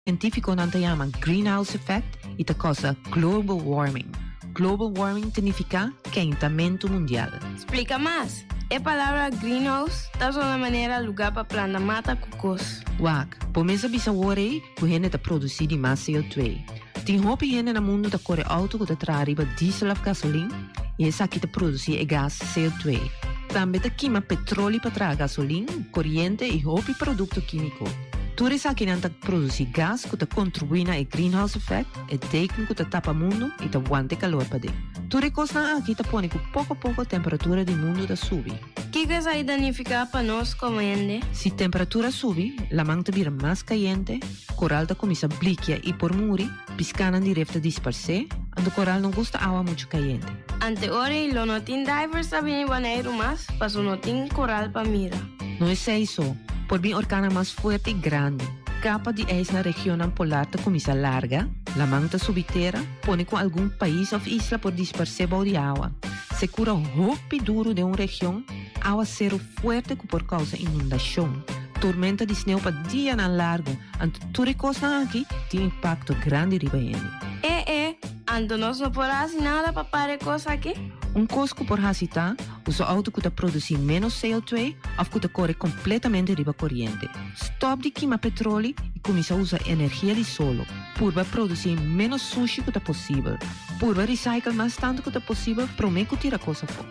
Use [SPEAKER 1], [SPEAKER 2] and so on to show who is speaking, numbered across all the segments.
[SPEAKER 1] Científiconan ta yama greenhouse effect y ta causa global warming. Global warming ta nifica keintamento mundial.
[SPEAKER 2] Splica mas. E palabra greenhouse ta zona manera lugar pa planta mata cu cos.
[SPEAKER 1] Wak, bo mes a bisa wor ei cu hende ta produci di mas CO2. Tin hopi hende na mundo ta core auto cu ta traha riba diesel of gasolin y esaki ta produci e gas CO2. Tambe ta kima petroli pa traha gasolin, coriente y hopi producto quimico. Tur esakinan ta produsí gas ku ta kontribuí na e greenhouse effect, e deken ku ta tapa mundu i ta wanta e kalor paden. Tur e kosnan aki ta pone ku poko poko temperatura di mundu ta subi.
[SPEAKER 2] Kiko esaki ta nifiká pa nos komo hende?
[SPEAKER 1] Si temperatura subi, laman ta bira mas kayente, koral ta kuminsá blikia i por muri, piskánan di ref ta disparsé, anto koral no gusta awa muchu kayente.
[SPEAKER 2] Ante ora ei lo no tin divers ta bini Boneiru mas, paso no tin koral pa mira.
[SPEAKER 1] No esei so, por bin orkannan mas fuerte i grandi. Kapa di ijs na regionnan polar ta kuminsá larga, laman ta subi tera, pone ku algun pais òf isla por disparsé bou di awa. Sekura hopi duru den un region, awaseru fuerte ku por kousa inundashon, tormenta di sneu pa dianan largu, anto tur e kosnan aki tin impakto grandi riba hende.
[SPEAKER 2] E e, anto nos no por hasi nada pa para e kos aki?
[SPEAKER 1] Un kos ku por hasi ta Usa auto ku ta produsí ménos CO2 òf ku ta kore kompletamente riba koriente. Stòp di kima petroli i kuminsá usa energia di solo. Purba produsí ménos sushi ku ta posibel. Purba recycle mas tantu ku ta posibel promé ku tira kos afó.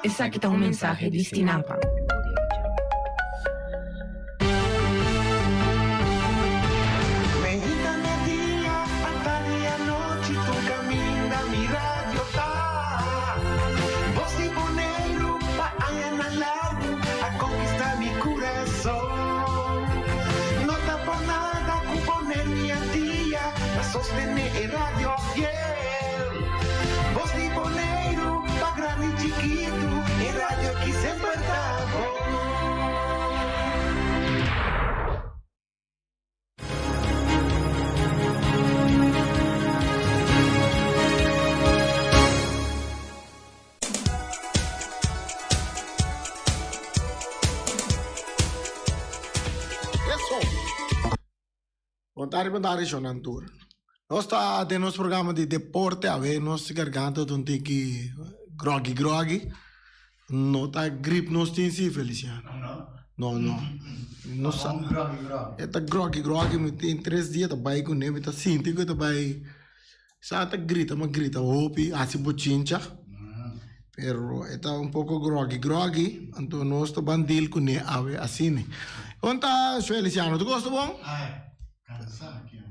[SPEAKER 1] Esaki ta un mensahe di Stinapa.
[SPEAKER 3] Bon tardi, bon tardi shonnan tur. Nos ta den nos programa di deporte awe nos garganta ta un tiki groggy groggy. No ta grip nos tin si Feliciano. No no. No sa. E ta groggy groggy mi tin tres dia ta bai kuné mi ta sinti ku e ta bai sa ta grita ma grita hopi hasi bochincha pero e ta un poko groggy groggy anto nos ta ban deal kuné awe asina. Kon ta Feliciano tu kosta bon?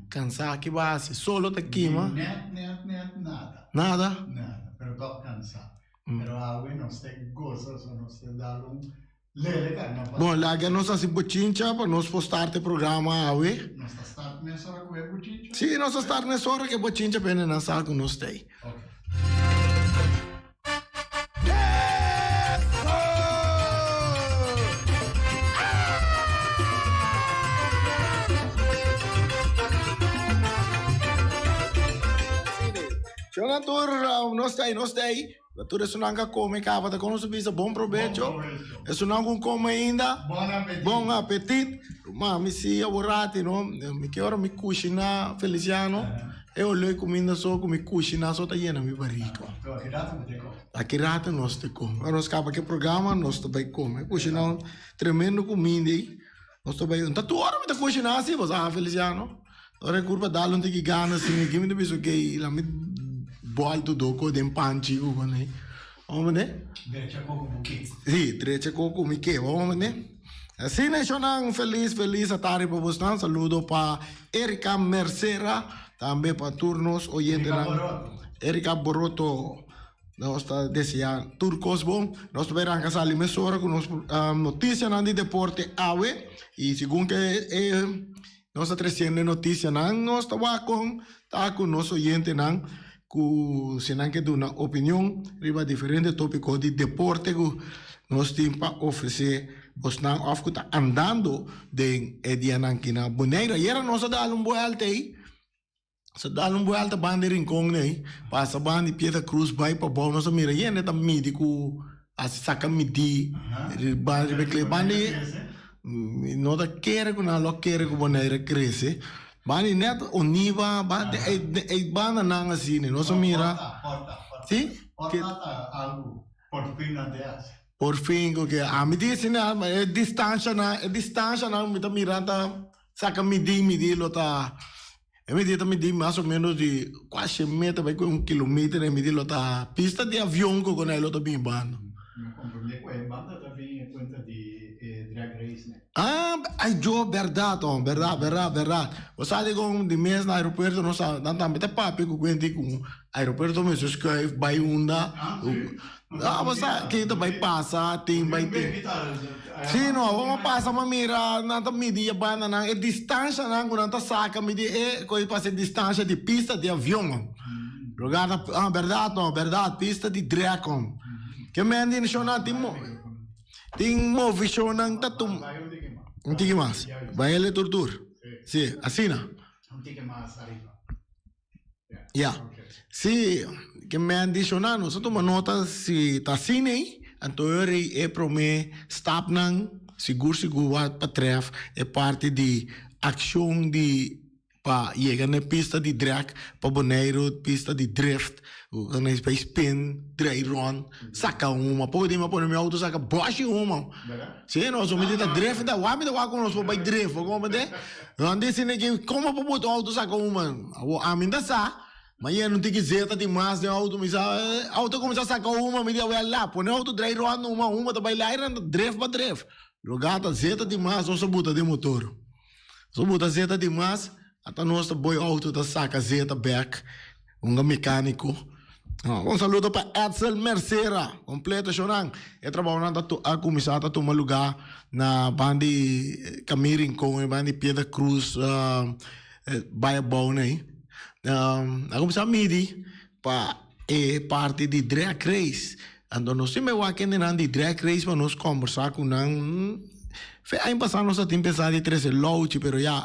[SPEAKER 3] Kansa ki bo hasi solo ta kima.
[SPEAKER 4] Net net net nada.
[SPEAKER 3] Nada?
[SPEAKER 4] Nada pero tòg kansa. Pero awe nos ta goza so nos ta dal un lele ka no pa.
[SPEAKER 3] Bon laga nos hasi bochincha pa nos por start e programa awe.
[SPEAKER 4] Nos ta start mesora ku e bochincha?
[SPEAKER 3] Si nos ta start mesora ku e bochincha pa hende nan sa ku nos ta ei.
[SPEAKER 4] Ok.
[SPEAKER 3] Shona tur nos ta ei nos ta ei. Pa tur esunnan ku a kome kaba ta kon nos ta bisa bon probecho. Esunnan ku kome ainda bon apetit. Ruman mi si aborati no mi ke ora mi kushiná Feliciano e olor di kuminda so ku mi kushiná so ta yena mi barika. Aki rato nos ta kome. Ora nos kaba ku e programa nos ta bai kome. Kushiná un tremendo kuminda ei. Nos ta bai ta tur ora mi ta kushiná asi bo sa Feliciano. Ora e kurpa dal un tiki gana si mi mi ta bisa ok la mi bòltu doko den panchi ku kuné. Bo mende?
[SPEAKER 4] Drecha koko bo ke.
[SPEAKER 3] Si, drecha koko mi ke. Bo mende? Asina eshonan felis felis atari pa bosnan. Saludo pa Erika Mercera, tambe pa tur nos oyentenan.
[SPEAKER 4] Erika Boroto.
[SPEAKER 3] Erika Boroto. Nos ta desea tur kos bon. Nos ta bay ranka sali mesora ku nos notisianan di deporte awe. I segun ke e Nos ta treciendo e noticianan, nos ta wak con ta cu nos oyentenan cu si nan ke duna opinion riba diferente topico di deporte cu nos tin pa ofrece bosnan of cu ta andando den e dianan aki na Bonaire. Ayera nos a dal un buelta ey, nos a dal un buelta banda di Rincon ey, pasa banda di Piedra Cruz bay pabou nos a mira yende ta midi cu a saca midi riba riba e banda. Mi no ta kere ku nan lo kere ku Bonaire krese. Bani net Oniba, ba e bandanan asina. Nos a mira.
[SPEAKER 4] Porta, porta.
[SPEAKER 3] Si?
[SPEAKER 4] Porta ta algu por fin nan te hasi.
[SPEAKER 3] Por fin ku ke. Ami di asina, ma e distanshanan, e distanshanan mi ta mira ta saka midi, midi lo ta, e midi ta midi mas o menos di kuashi meter bai ku un kilometer e midi lo ta pista di avion ku konai lo ta bin banda.
[SPEAKER 4] Mi a komprende ku e banda ta bin e kuenta di e drag race ne.
[SPEAKER 3] Ah, ay jo, berdad oh, berdad, berdad, berdad. Bo sa dikon di mes na aeropuerto nos a, nan tambe ta papia ku kuenti ku aeropuerto mester schuif bai unda.
[SPEAKER 4] Ah, si.
[SPEAKER 3] Ah, bo sa ken ta bai pasa, tin bai tin. Si no, awor bo pasa pa mira nan ta midi e bandanan, e distanshanan ku nan ta saka midi e ku e pasa e distansha di pista di avion. Lugar ta, ah, berdad no, berdad, pista di drekon. Ke men di nashonnan tin mo, tin movishonnan ta tum. Un tiki mas. Bai el e tur tur. Si, asina.
[SPEAKER 4] Un tiki mas ariba.
[SPEAKER 3] Ya. Si, ke men di shona nos a tuma nota si ta asina ei, anto e ora ei e prome stapnan sigur sigur wak pa tref e parti di akshon di pa yega na e pista di drag pa Boneiru, pista di drift, ku nan bai spin, drai rond, saka huma. Poko di mi a pone mi auto saka bòshi huma. Si, nos mi ta drift da, wak mi ta wak ku nos por bai drift, bo komprende? Nan di asina ke komo pa bota un auto saka un man? Awor ami ta sa, ma yendo un tiki zeta di mas den auto, mi sa auto a kuminsá saka huma, mi di awor la pone auto drai rònt numa, huma ta bai laira nan ta dref pa dref. Lo gata zeta di mas nos a buta den motor. Nos a buta zeta di mas, ata nos ta boi auto ta saka zeta bèk. Un mecanico. Un saludo pa Edsel Mercera. Completo shonan. E trabounan ta a cuminsa ta tuma lugar na banda di Camille Rincon, e banda di Piedra Cruz, bai abou nei. A cuminsa midi pa e parti di drag race. Anto nos tin bai wak kendenan di drag race pa nos combersa cu nan. Fe aña pasa nos a tin pensa di trece Louchi pero ya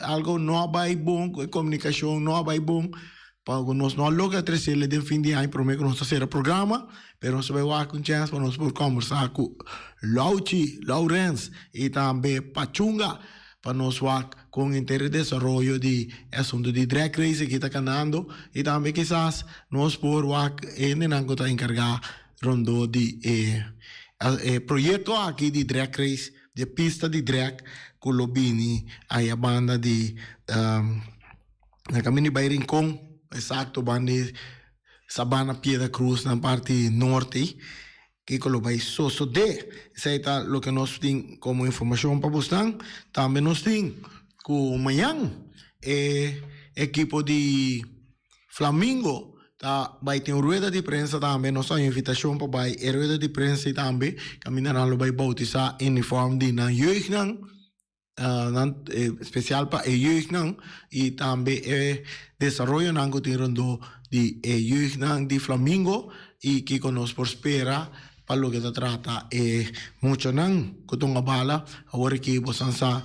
[SPEAKER 3] algo no a bai bon cu e comunicacion no a bai bon pa cu nos no a logra trecele den fin di aña prome cu nos ta cera programa pero nos ta bai wak un chance pa nos por combersa cu Louchi, Laurens y tambe Pachunga pa nos wak con henter e desaroyo di e asunto di drag race aki ta canando y tambe kisas nos por wak hendenan cu ta encarga rondó di e e proyecto aki di drag race, di e pista di drag cu lo bini aya banda di na caminda di bay Rincon, exacto banda di Sabana Piedra Cruz na parti norte. Kiko lo bai sosodé? Esei ta loke nos tin komo informashon pa bosnan. Tambe nos tin ku mañan e ekipo di Flamingo ta bai tin un rueda di prensa tambe. Nos ta un invitashon pa bai e rueda di prensa ei tambe kaminda nan lo bai boutisá uniform di nan jeugdnan. Nan especial pa e jeugdnan y tambe e desaroyonan cu tin rondó di e jeugdnan di Flamingo y kico nos por spera pa loke ta trata e muchanan cu tunga bala. Awor aki bosan sa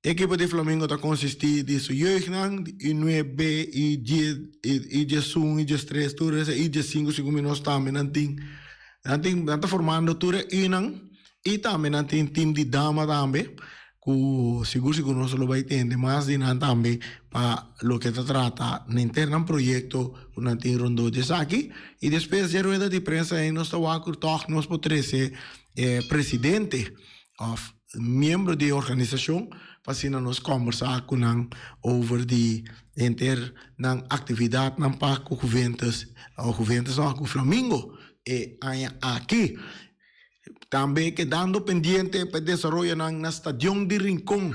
[SPEAKER 3] ekipo di Flamingo ta consisti di su jeugdnan di U nuebe, U dies, U diesun, U diestres, tur esei, U diescinco segun mi nos tambe nan tin. Nan tin nan ta formando tur e Unan. I tambe nan tin team di dama tambe ku sigur sigur nos lo bai tende mas di nan tambe pa loke ta trata henter nan proyekto ku nan tin rondó di esaki. I despues di e rueda di prensa ei nos ta wak ku tòg nos por trese e presidente òf miembro di e organisashon pa asina nos kòmbersá ku nan over di henter nan aktividatnan pa ku Juventus, Juventus no, ku Flamingo e aña aki. Tambe kedando pendiente pa e desaroyonan na Stadion di Rincon.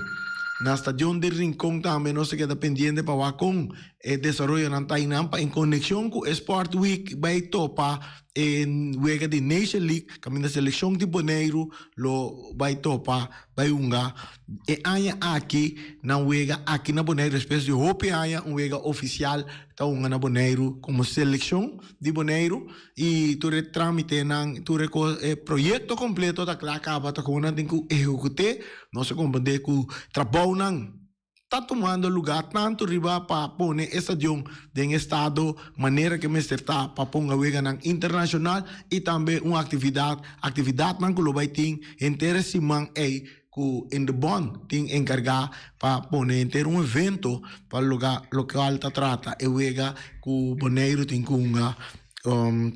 [SPEAKER 3] Na Stadion di Rincon tambe nos ta keda pendiente pa wak kon e desaroyonan ta einan pa en konekshon ku e Sport Week bai topa e wega di Nation League kaminda selekshon di Boneiru lo bai topa bai hunga e aña aki nan wega aki na Boneiru despues di hopi aña un wega ofisial ta hunga na Boneiru komo selekshon di Boneiru. I tur e trámitenan, tur e kos, e proyekto kompleto ta kla kaba, ta komo nan tin ku ehekut'é. Nos a komprendé ku trabounan ta tumando lugá tantu riba pa pone e stadion den estado manera ke mester ta pa ponga weganan internashonal i tambe un aktividat, aktividatnan ku lo bai tin henter e siman ei. ku Indebon tin enkargá pa pone henter un evento pa loga lokual ta trata e wega ku Boneiru tin ku hunga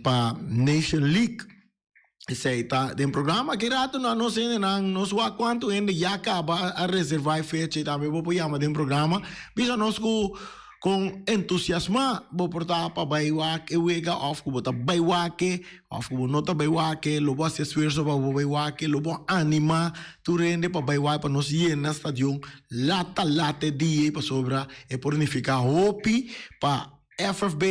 [SPEAKER 3] pa Nation League. Esei ta den programa. Ki rato nan nos hendenan nos wak kuantu hende ya kaba a reserva e fecha i tambe bo por yama den programa. Bisa nos ku kon entusiasmá bo por ta pa bai wak e wega òf ku bo ta bai wak e òf ku bo no ta bai wak e. Lo bo hasi esfuerso pa bo bai wak e. Lo bo animá tur hende pa bai wak pa nos yena stadion lata lata e dia ei pasobra e por nifiká hopi pa FFB,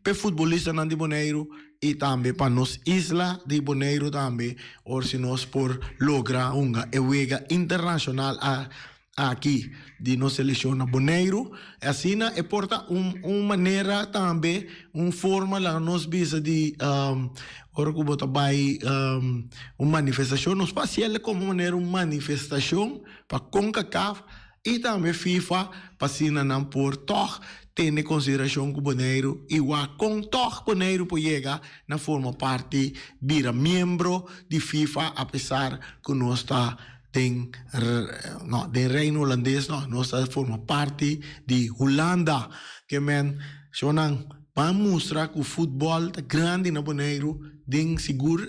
[SPEAKER 3] p'e futbolistanan di Boneiru i tambe pa nos isla di Boneiru tambe or si nos por logra hunga e wega internashonal a aki di nos selekshon na Boneiru. Asina e por ta un un manera tambe, un forma laga nos bisa di ora ku bo ta bai un manifestashon, nos por hasiel komo manera un manifestashon pa Concacaf i tambe FIFA pa asina nan por tòg tene konsiderashon ku Boneiru i wak kon tòg Boneiru por yega na forma parti bira miembro di FIFA apesar ku nos ta den no den Reino Hulandes no nos ta forma parti di Hulanda. Ke men shownan ban mustra ku futbòl ta grandi na Boneiru den sigur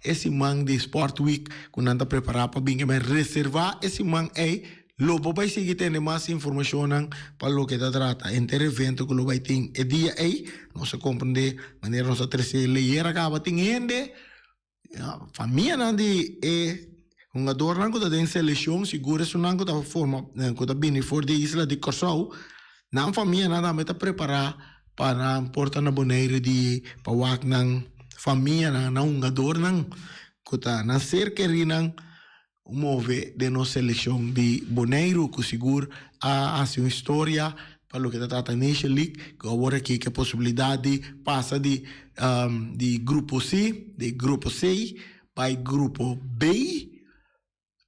[SPEAKER 3] e siman di Sport Week ku nan ta prepará pa bin. Ke men reservá e siman ei lo bo bai sigui tende mas informashonnan pa loke ta trata henter evento ku lo bai tin e dia ei. Nos a komprendé manera nos a trese leyera kaba tin hende. Famianan di e hungadornan ku ta den selekshon, sigur esunnan ku ta forma ku ta bini for di isla di Kòrsou, nan famianan tambe ta prepará pa nan por ta na Boneiru di pa wak nan famianan, nan hungadornan ku ta nan ser kerínan move den nos selekshon di Boneiru ku sigur a hasi un historia pa loke ta trata Nation League ku awor aki ke posibilidat di pasa di di grupo C di grupo C bai grupo B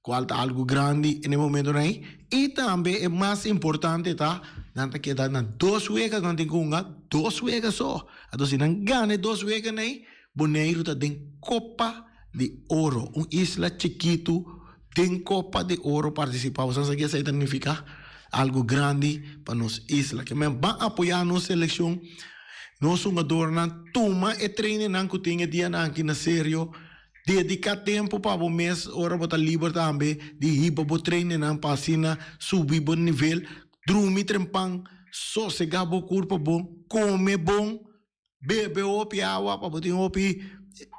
[SPEAKER 3] kual ta algu grandi en e momentonan ei i tambe e mas importante ta nan ta keda na dos wega nan tin ku hunga dos wega so anto si nan gana e dos weganan ei Boneiru ta den Kopa di Oro, un isla chikitu den Kopa di Oro partisipá. Bo sa sa ke esei ta nifiká? Algu grandi pa nos isla. Ke men ban apoyá nos selekshon, nos hungadornan, tuma e trainingnan ku tin e dianan aki na serio, dediká tempu pa bo mes ora bo ta liber tambe di hiba bo trainingnan pa asina subi bo nivel, drumi trempan, sosegá bo kurpa bon, kome bon. Bebe hopi awa pa bo tin hopi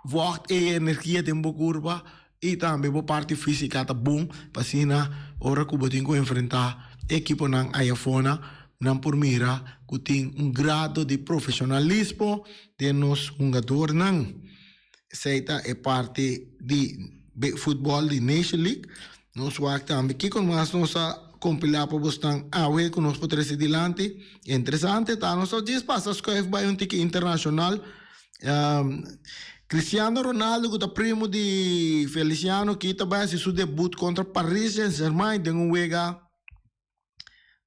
[SPEAKER 3] vocht e energia den bo kurpa i tambe bo parti físika ta bon pa asina ora ku bo tin ku enfrentá ekiponan ayafona nan por mira ku tin un grado di profeshonalismo den nos hungadornan. Esei ta e parti di futbòl di Nation League. Nos wak tambe kiko mas nos a kompilá pa bosnan awe ku nos por trese dilanti. Interesante ta nos a djis pasa skuif bai un tiki internashonal. Cristiano Ronaldo ku ta primo di Feliciano ki ta bai hasi su debut kontra Paris Saint Germain den un wega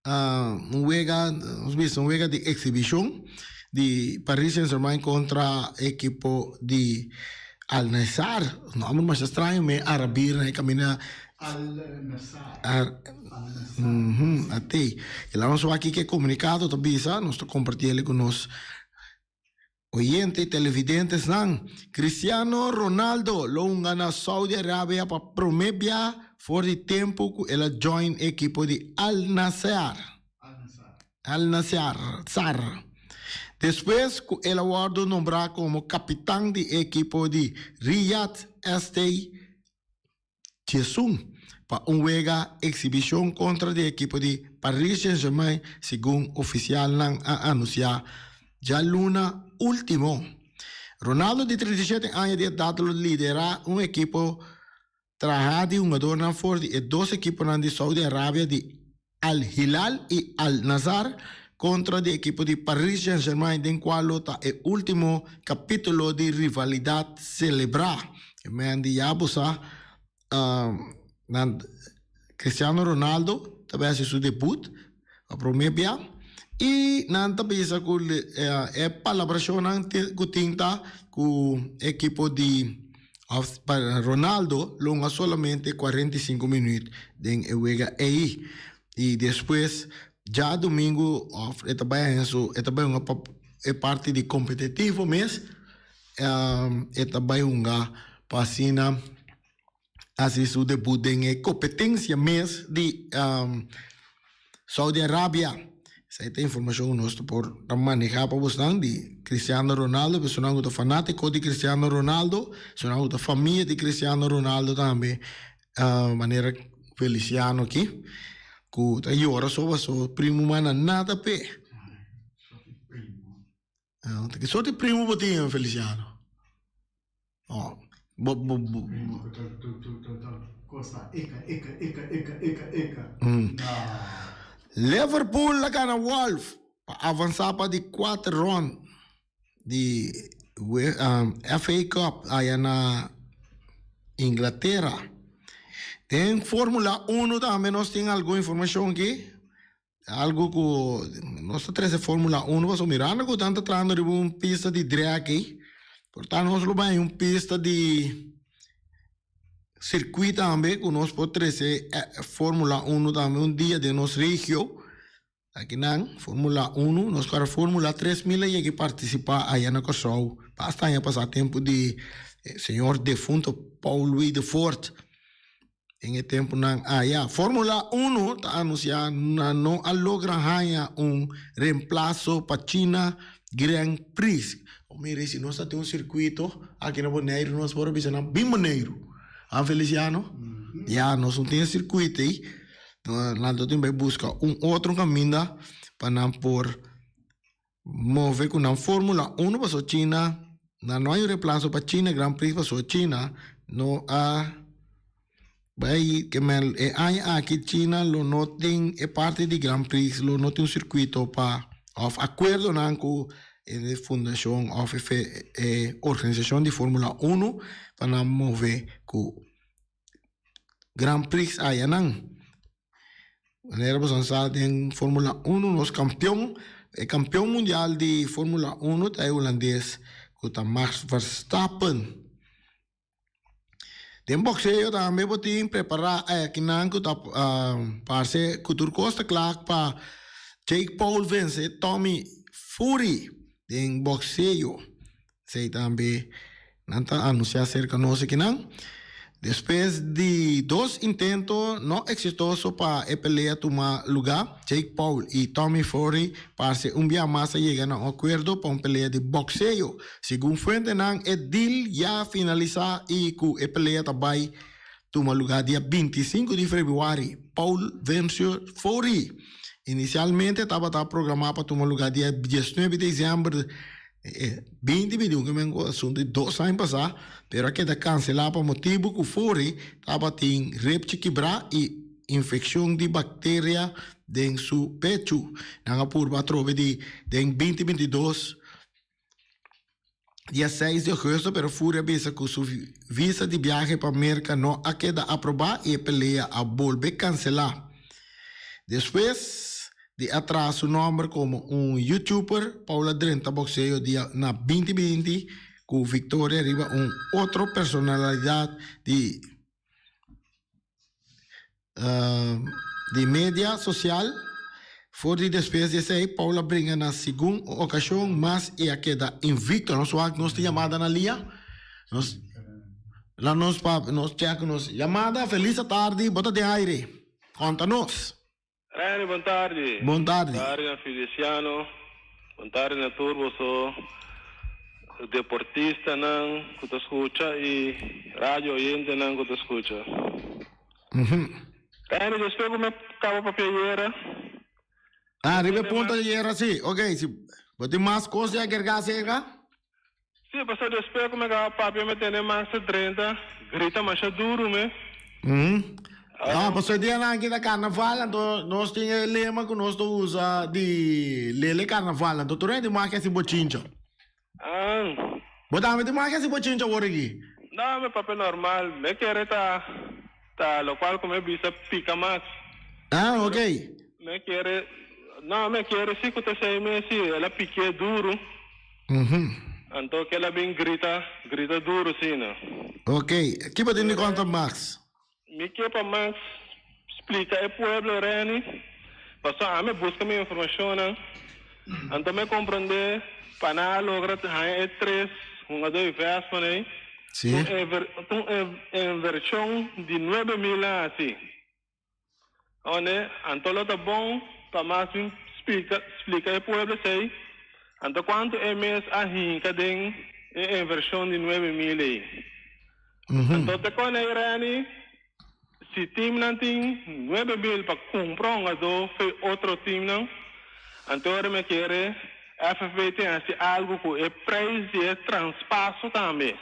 [SPEAKER 3] un wega nos bisa un wega di exhibicion di Paris Saint Germain contra ekipo di Al Nassr nomber masha straño me arabirnan e caminda
[SPEAKER 4] Al Nassr
[SPEAKER 3] ate y laga nos wak kiko e comunicado ta bisa nos ta comparti el cu nos Oyente y televidentesnan, Cristiano Ronaldo lo hunga na Saudi Arabia pa prome bia for di tempo cu el a join e ekipo di Al Nassr. Al Nassr, Sar. Despues cu el a wordo nombra como capitan di e ekipo di Riyadh ST. Diesun pa un wega exhibicion contra di ekipo di Paris Saint-Germain, segun oficialnan a anuncia djaluna ultimo. Ronaldo di 37 aña di edad lo lidera un ekipo traha di hungadornan for di e dos ekiponan di Saudi Arabia di Al Hilal y Al Nassr contra di ekipo di Paris Saint-Germain den cual lo ta e ultimo capitulo di rivalidad celebra. E men di ya bo sa nan Cristiano Ronaldo ta bay haci su debut pa prome bia y nan ta bisa cu e palabracionnan cu tin ta cu ekipo di. Of pa Ronaldo lo hunga solamente 45 minuut den e wega ei. I despues djadumingu of e ta bai haña su e ta bai hunga pa e parti di kompetitivo mes e ta bai hunga pa asina hasi su debut den e kompetensia mes di Saudi Arabia. Esei ta informashon ku nos ta por ta manehá pa bosnan di Cristiano Ronaldo, personan ku ta fanátiko di Cristiano Ronaldo, personan ku ta famia di Cristiano Ronaldo tambe, manera Feliciano aki, ku ta yora so pasobra primu manda nada p'e. Ki sorti primu bo tin, Feliciano? Oh, bo, bo, bo. Liverpool a gana Wolf pa avansa pa di kuater rond di FA Cup aya na Inglatera. Den Formula Uno tambe nos tin algun informacion aki. Algo ku nos ta trese Formula Uno pasobra mirando ku nan ta trahando riba un pista di drag ei, por ta nos lo bai un pista di sirkuit tambe ku nos por trese Formula Uno tambe un dia den nos regio. Akinan Formula Uno, nos kore Formula 3000 a yega partisipá aya na Kòrsou basta aña pasá tempu di señor defunto Paul Louis de Voort. Den e tempunan aya, Formula Uno ta anunsiá na no a logra haña un reemplaso pa China Grand Prix. Bo mira si nos ta tin un sirkuito aki na Boneiru nos por a bisa nan bin Boneiru. Han Feliciano? Ya, nos no tin e sirkuito ei. Nan ta tin bai buska un otro kaminda pa nan por move ku nan Formula Uno pasobra China nan no hay un reemplaso pa China Grand Prix pasobra China no a bai ke men e aña aki China lo no tin e parti di Grand Prix lo no tin un sirkuito pa of akuerdonan ku e fundashon of e organisashon di Formula Uno pa nan move ku Grand Prix ayanan. Manera boso a sa den Formula Uno nos kampion, e kampion mundial di Formula Uno ta e hulandes ku ta Max Verstappen. Den bokseo tambe bo tin prepará kinan ku ta parse ku tur kos ta kla pa Jake Paul vense Tommy Fury den bokseo. Esei tambe nan ta anunsiá serka nos akinan. Despues di dos intento no eksitoso pa e pelea tuma lugá, Jake Paul i Tommy Fury parse un bia mas a yega na un akuerdo pa un pelea di bòkseo. Segun fuentenan e deal ya finalisá i ku e pelea ta bai tuma lugá dia 25 di febrüari. Paul venció Fury. Inisialmente tabata programá pa tuma lugá dia 19 di desèmber. E 20 milyon ke men ku asuntu di dos aña pasá, pero a keda kanselá pa motibu ku Fury tabatin repchi kibrá i infekshon di bakteria den su pechu. Nan a purba atrobe di den 2022 dia 6 di agosto, pero Fury a bisa ku su visa di biahe pa Merka no a keda aprobá i e pelea a bolbe kanselá. Despues di a traha su nomber komo un YouTuber, Paul a drenta bokseo dia na 2020 ku viktoria riba un otro personalidat di di media sosial. For di despues di esei, Paul a bringa na sigun okashon mas i a keda invikto. Nos wak nos tin yamada na lia. Nos la nos pa nos chèk nos yamada. Felis atardi, bo ta den aire. Konta nos.
[SPEAKER 5] Reni, bon tardi.
[SPEAKER 3] Bon tardi.
[SPEAKER 5] Bon tardi na Feliciano. Bon tardi na tur boso deportistanan ku ta skucha i radio oyentenan ku ta skucha. Reni, despues ku mi a kaba papia ayera.
[SPEAKER 3] Ah, riba e punto di ayera si. Ok, si bo tin mas kos di agergá aserka?
[SPEAKER 5] Sí, pasobra despues ku mi a kaba papia mi tende Max ta drenta grita masha duru me.
[SPEAKER 3] No, pasobra e dianan aki ta karnaval, anto nos tin e lema ku nos ta usa di lele karnaval, anto tur hende tin hasi bochincha.
[SPEAKER 5] Ah.
[SPEAKER 3] Bo tambe tin hasi bochincha awor aki?
[SPEAKER 5] No, mi papia normal, mi kere ta ta lokual ku mi bisa pika Max.
[SPEAKER 3] Ah, ok.
[SPEAKER 5] Mi kere, no, mi kere si ku ta esei mes si, el a pikié duru. Anto kela bin grita, grita duro asina.
[SPEAKER 3] Ok, ki bo tin di konta Max?
[SPEAKER 5] Mi ke pa Max splika e pueblo Renny, pasobra ami a buska mi informashonnan, anto mi a komprondé pa nan a logra haña e tres hungadó di Vestman ei, ta un invershon di nuebe mil nan hasi. One, anto lo ta bon pa mas bin splika splika e pueblo esei, anto kuantu e mes a hinka den e invershon di 9000 ei. Anto te kon ei Renny, si teamnan tin 9000 pa kumpra hungadó fe otro teamnan, anto ora mi a kere FFB tin hasi algu ku e prijs di e transpaso tambe.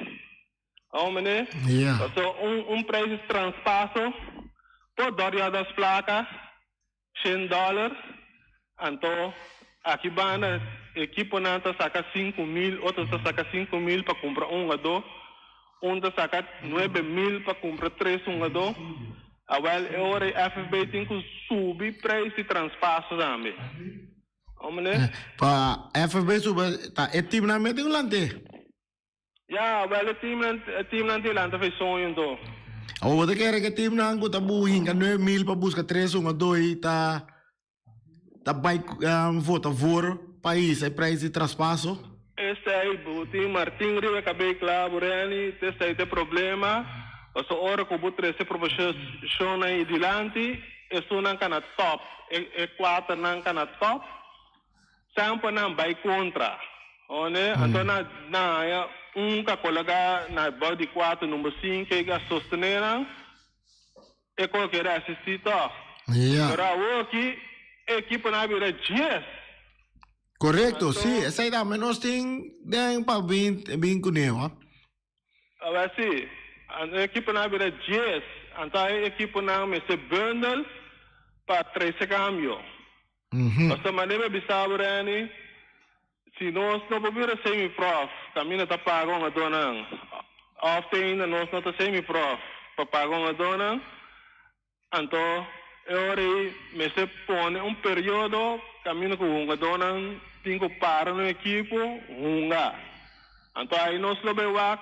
[SPEAKER 5] Oh meneer,
[SPEAKER 3] Ja.
[SPEAKER 5] paso un un prijs di transpaso por dor das placa, shen dollar, anto aki banda ekiponan ta saca 5000, otro ta saca 5000 pa cumpra un hungador, un ta saca 9000 pa cumpra tres hungador. Awel e ora e FFB tin cu subi prijs di transpaso tambe. Oh meneer.
[SPEAKER 3] Pa FFB subi ta e teamnan mete un lante.
[SPEAKER 5] Ya, wel e teamnan, e teamnan di lanta fei soño anto.
[SPEAKER 3] Awor bo ta kere ku e teamnan ku ta bu hinka 9000 pa buska tres hungadó ei ta ta bai vota voor pa hisa e prijs di traspaso?
[SPEAKER 5] Esei bo tin Martin riba kabei kla bo Renny, t'esei t'e problema, pasobra ora ku bo trese proposishonnan ei dilanti, esunnan ka na top, e e kuaternan ka na top. Semper nan bai kontra. Hone, anto nan nan haña un ka kologa na bou di kuater number sinku e a sostené nan, e kon ke resistí tòg.
[SPEAKER 3] Ja.
[SPEAKER 5] Pero awoki e ekiponan a bira dies.
[SPEAKER 3] Korekto,
[SPEAKER 5] Anto.
[SPEAKER 3] sí, esei tambe nos tin den pa bin bin kuné, hoor.
[SPEAKER 5] Awor si, anto e ekiponan a bira dies, anto e ekiponan mester bundel pa trese kambio. Pasobra manera mi a bisa bo, Renny, si nos no por bira semi-prof, kaminda ta paga hungadónan, òf te ainda nos no ta semi-prof pa paga hungadónan, anto e ora ei mester pone un periodo kaminda ku hungadónan tin ku para na un ekipo hunga. Anto ai nos lo bai wak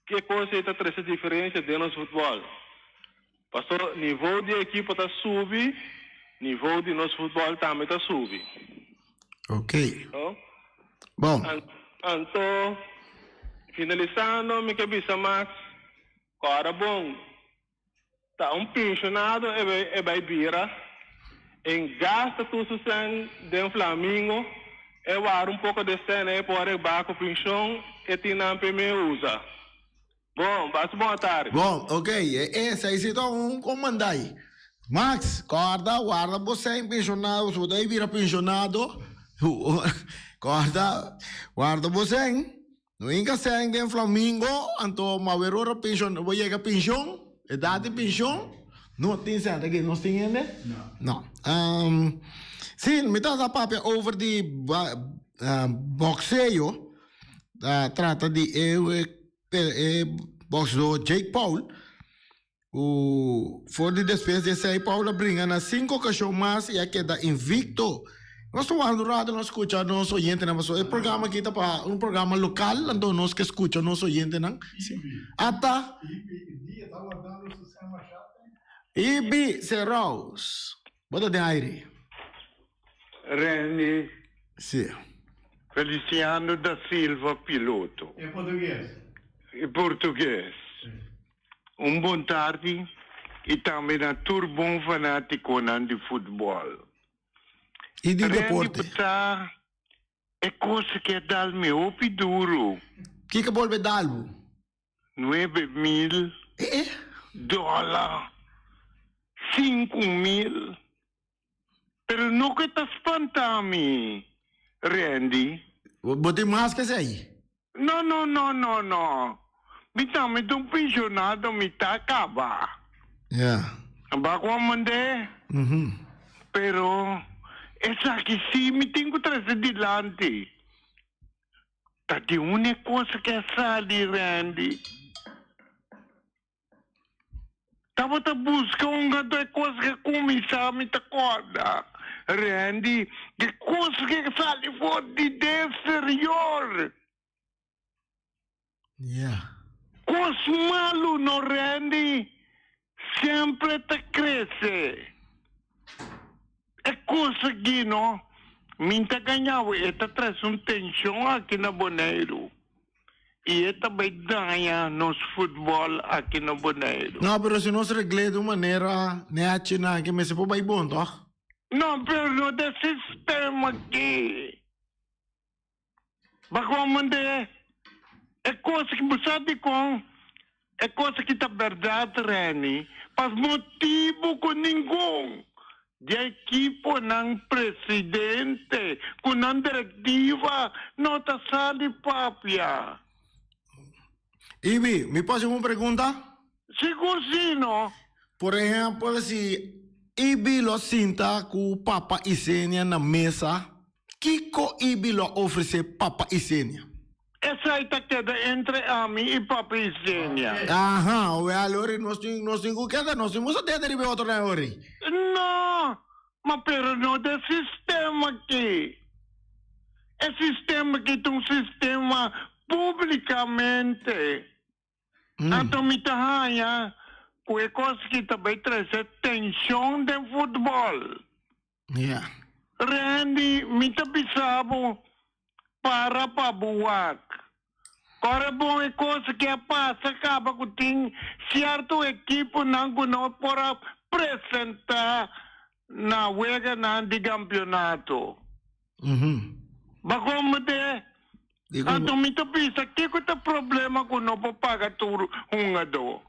[SPEAKER 5] Ke kos ei ta trese diferensia den nos futbòl? Paso nivou di ekipo ta subi, nivou di nos futbòl tambe ta subi.
[SPEAKER 3] Ok. Bon.
[SPEAKER 5] Anto, finalisando mi ke bisa Max, kòrda bon, Ta un pensionado e bai bira en gasta tur su cen den Flamingo, e wara un poco de cen e por e ba cu pension e tin nan pe me usa. Bon, pasa bon atardi.
[SPEAKER 3] Bon, ok, esei si ta un comandai. Max, corda, warda bo cen pensionado, si bo ta bira pensionado, corda, warda bo cen. No hinka sèn den Flamingo, anto mawer ora penshon, bo yega penshon, edat di penshon, no tin sèn. Ta ke nos tin hende? No. No. Sí, mi tabata papia over di bokseo, ta trata di e e boksdó Jake Paul, Ku for di despues di esei Paul a bringa na sinku okashon mas i a keda invikto. Nos ta wak un rato nos skucha nos oyentenan pasobra e programa aki ta pa un programa lokal anto nos ke skucha nos oyentenan. Ata Ibi Serous bo ta den aire.
[SPEAKER 6] Renny
[SPEAKER 3] Si.
[SPEAKER 6] Feliciano da Silva piloto.
[SPEAKER 4] E portugues.
[SPEAKER 6] E portugues. Un bon tardi y tambe na tur bon fanaticonan di futbol.
[SPEAKER 3] Y di
[SPEAKER 6] Randy
[SPEAKER 3] deporte.
[SPEAKER 6] Pta e cos aki a dal mi hopi duro.
[SPEAKER 3] Kiko bolbe dal bo?
[SPEAKER 6] 9000
[SPEAKER 3] Eh eh.
[SPEAKER 6] dollar, 5000. Pero no ke ta spanta mi, Randy.
[SPEAKER 3] Bo tin mas ke esei?
[SPEAKER 6] No, no, no, no, no. Mi tambe ta un pensionado, mi ta caba.
[SPEAKER 3] Ja.
[SPEAKER 6] Ba cu a mand'é? Pero esaki sí mi tin cu trece dilanti. Ta di un cosa ke a sali, Randy. Tabata buska un gato e kos ke kuminsá mi ta kòrda Randy ke kos ke sali for di den exterior.
[SPEAKER 3] Yeah.
[SPEAKER 6] Kos malu no Randy, semper ta krese. E kos aki no, mi ta gaña bo, e ta trese un tenshon aki na Boneiru. I e ta bai daña nos futbòl aki na Boneiru.
[SPEAKER 3] No, pero si nos regl'é di un manera nèchi nan ke mester por bai bon, tòg?
[SPEAKER 6] No, pero no ta e sistema aki. Bakon mande e kos ki bo sa dikon e kos aki ta bèrdat Renny, pas motibu ku ningun di e ekiponan presidente ku nan direktiva no ta sali papia.
[SPEAKER 3] Ibi, mi por hasi un pregunta?
[SPEAKER 6] Sigur si no.
[SPEAKER 3] Por ehèmpel si Ibi lo sinta ku Papa Isenia na mesa Kiko Ibi lo a ofresé Papa Isenia?
[SPEAKER 6] Esei ta keda entre ami i Papa Isenia.
[SPEAKER 3] Aha, wèl, ori nos tin, nos tin ku keda, nos tin musa dede riba e otronan ori.
[SPEAKER 6] No, ma pero no ta e sistema aki. E sistema aki ta un sistema públikamente. Anto mi ta haña ku e kos aki ta bai trese tenshon den futbòl.
[SPEAKER 3] Yeah.
[SPEAKER 6] Randy, mi ta bisa bo, para pa bo wak. Ora bon e kos ki a pasa kaba ku tin sierto ekiponan ku no por a presenta na weganan di kampionato. Bakon bo te? Anto mi ta bisa kiko ta problema ku no por paga tur hungadó?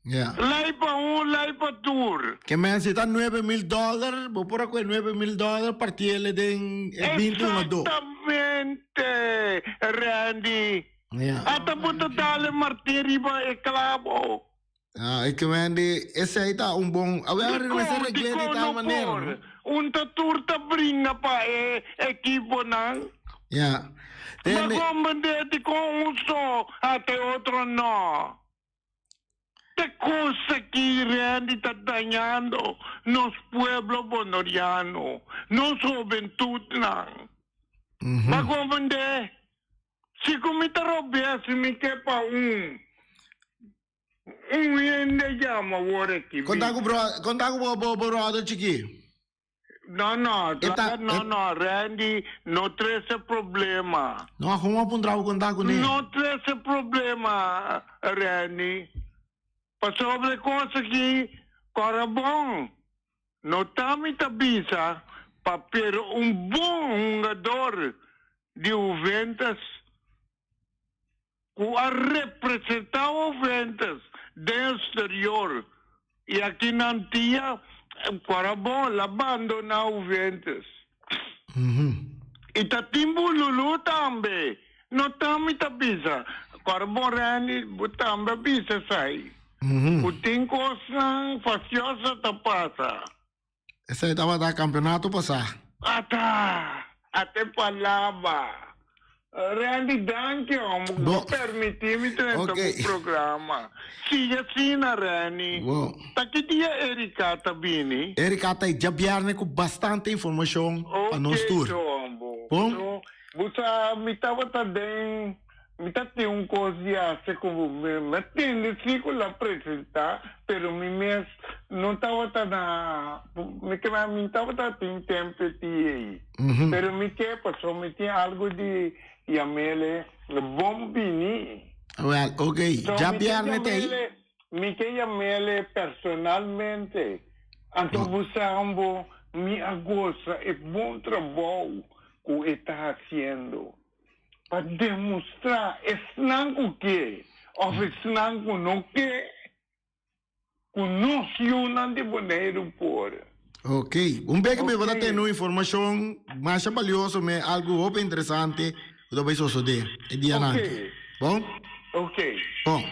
[SPEAKER 3] Yeah.
[SPEAKER 6] Lei pa un, lei pa tur.
[SPEAKER 3] Ke men si ta 9000 dollar, bo por a kohe 9000 dollar partiele den e 20 hungadó.
[SPEAKER 6] Exactamente, Randy.
[SPEAKER 3] Yeah.
[SPEAKER 6] Ata bo ta dale martin riba e clavo.
[SPEAKER 3] Ah, e ke men di esei ta un bon, a wer mester
[SPEAKER 6] Dikon,
[SPEAKER 3] regl'é di
[SPEAKER 6] dikon
[SPEAKER 3] tal
[SPEAKER 6] no
[SPEAKER 3] manera,
[SPEAKER 6] por?
[SPEAKER 3] no?
[SPEAKER 6] Un ta tur ta bringa pa e ekiponan.
[SPEAKER 3] Yeah.
[SPEAKER 6] Ma
[SPEAKER 3] Tende.
[SPEAKER 6] kon bende dikon un so ata e otro no? Te kos aki Randy ta dañando nos pueblo bonoriano, nos hobentudnan. Ma comprende? Si ku mi ta robia si mi ke pa un un hende yama awor aki.
[SPEAKER 3] Konta ku bro, konta ku bo bo brother chiki.
[SPEAKER 6] No, no,
[SPEAKER 3] E ta,
[SPEAKER 6] laga no,
[SPEAKER 3] e.
[SPEAKER 6] no, Randy, no trece problema.
[SPEAKER 3] No, kon a puntra bo konta kuné?
[SPEAKER 6] No trece problema, Randy. Pasobra e kos aki kòrda bon. No ta mi ta bisa pa pero un bon hungador di Juventus ku a representá Juventus den exterior i aki na Antia ku bon el a bandoná Juventus. I ta tin bululú tambe. No ta mi ta bisa. Ku bon Randy bo tambe a bisa esei. Ku tin kosnan fastioso ta pasa.
[SPEAKER 3] Esei tabata kampeonato pasá.
[SPEAKER 6] Ata! Ata e palabra. Randy, danki hom. Bo permití mi drenta bo programa. Sigui asina, Randy.
[SPEAKER 3] Bo.
[SPEAKER 6] Ta ki dia Erika ta bini?
[SPEAKER 3] Erika ta e djabièrnè ku bastante informashon pa nos tur.
[SPEAKER 6] Oké, chombo.
[SPEAKER 3] Bon?
[SPEAKER 6] Bo sa, mi tabata den. Mi ta tin un kos di hasi ku bo. Mi a tende si ku lo a presentá, pero mi mes no tabata na, mi ke mi tabata tin tempu e dia ei. Pero mi ke pasobra mi tin algu di yam'ele bon bini.
[SPEAKER 3] Wèl, oké.
[SPEAKER 6] So
[SPEAKER 3] Dja
[SPEAKER 6] mi ke
[SPEAKER 3] bièrnè ta ei.
[SPEAKER 6] yam'ele, mi ke yam'ele personalmente. Anto bo sa bo mi a gosa e bon trabou ku e ta hasiendo. Pa demostrá esnan ku ke òf esnan ku no ke ku nos yunan di Boneiru por.
[SPEAKER 3] Ok, un bek mi bo ta tene un informashon masha balioso me algu hopi interesante ku ta bai sosodé e dianan aki. Bon?
[SPEAKER 6] Ok.
[SPEAKER 3] Bon.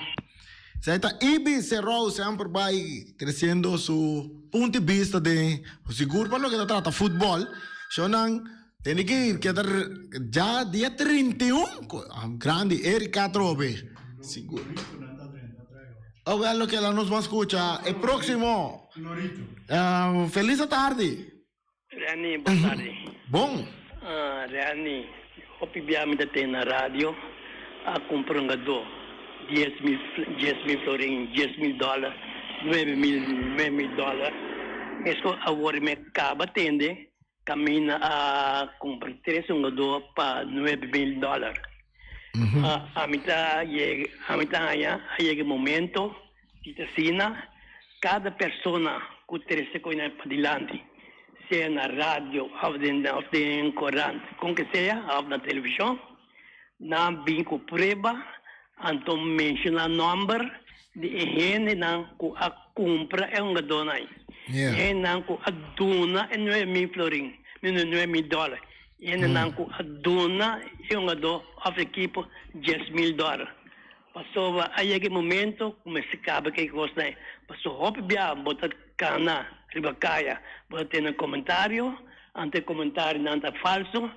[SPEAKER 3] Esei ta Ibi Serou semper bai tresiendo su punto di bista den sigur pa loke ta trata futbòl. Shownan Tene ke ir keda ja dia 31 grandi Erika atrobe sigur. Oh wel loke la nos ban scucha e proximo. Feliz atardi.
[SPEAKER 7] Reni bon tardi.
[SPEAKER 3] Bon.
[SPEAKER 7] Reni hopi bia mi ta tene na radio a cumpra un gado. 10.000 10.000 florin, 10.000 dòler, 9.000 9.000 dòler. Meskos awor mi a kaba tende kaminda a kumpra tres hungadó pa 9.000 dòler. Ami ta yega ami ta haña a yega e momento di ta asina kada persona ku trese koinan padilanti sea na radio òf den òf den korant kon ke sea òf na televishon nan bin ku prueba anto menshoná nòmber di e hendenan ku a kumpra e hungadónan ei e hendenan ku a duna e 9.000 florin 9.000 dòler E hendenan ku a duna e hungadó òf ekipo 10.000 dòler. Pasobra a yega e momento ku mester kaba ku e kosnan ei. Pasobra hopi bia bo ta kana riba kaya, bo ta tene komentario, anto e komentarionan ta falso,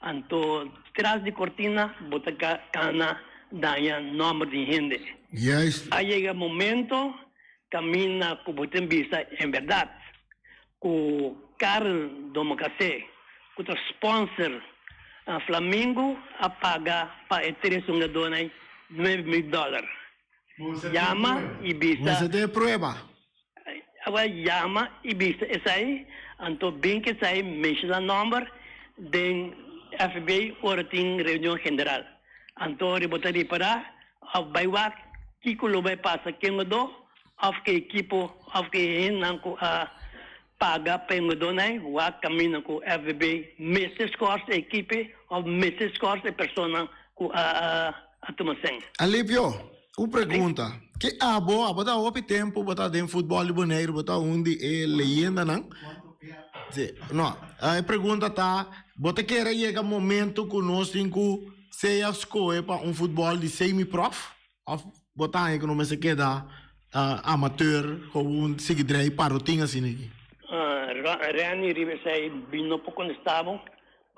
[SPEAKER 7] anto tras di kortina bo ta kana daña nòmber di hende. A yega e momento kaminda ku bo tin bisa en bèrdat ku Karl Domacassé ku ta sponsor Flamingo a paga pa e tres hungadónan 9.000 dòler. Yama i bisa.
[SPEAKER 3] Mester tin e prueba.
[SPEAKER 7] Awor yama i bisa esei, anto bin ku esei menshoná nòmber den FB ora tin reunion general. Anto ora bo ta ripará òf bai wak kiko lo bai pasa ken hungadó òf ke ekipo òf ke hendenan ku a paga pa e hungadónan wak kaminda ku FVB mester skòrs e ekipe òf mester skòrs e personanan ku a a tuma sèn.
[SPEAKER 3] Alipio, un pregunta. Ke abo, abo ta hopi tempu bo ta den futbòl di Boneiru, bo ta un di e leyendanan. Si, no, e pregunta ta, bo ta kere yega momento ku nos tin ku sea skohe pa un futbòl di semi-prof? Of bo ta haña ku no mester keda amateur gewoon sigui drei parotin asina aki?
[SPEAKER 7] Renny riba esei mi no por kontestá bo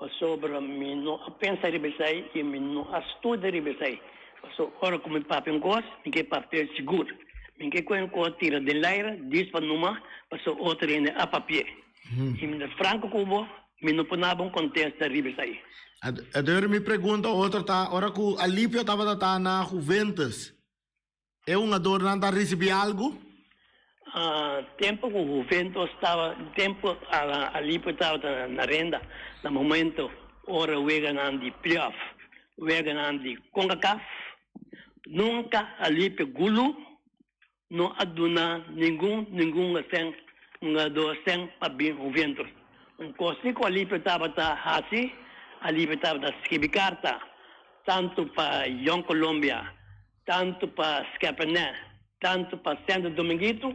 [SPEAKER 7] pasobra mi no a pensa riba esei i mi no a studia riba esei. Pasobra ora ku mi papia un kos mi ke papia sigur. Mi ke kohe un kos tira den laira dis pa numa pasobra otro hende a papi'é. I mi ta franko ku bo Mi no por naba un contesta riba esai.
[SPEAKER 3] Ader mi pregunta otro ta, ora cu Alipio tabata ta na Juventus, e hungadornan ta ricibi algo?
[SPEAKER 7] Tempo cu Juventus taba, tempo Alipio tabata na renda, na momento ora weganan di playoff, weganan di Concacaf, nunca Alipio gulu No a duna ningun ningun sèn hungadó sèn pa bin Juventus. Un kos si ku Alipio tabata hasi, Alipio tabata skibi karta tantu pa Jong Colombia, tantu pa Skepenè, tantu pa Santo Dominguito,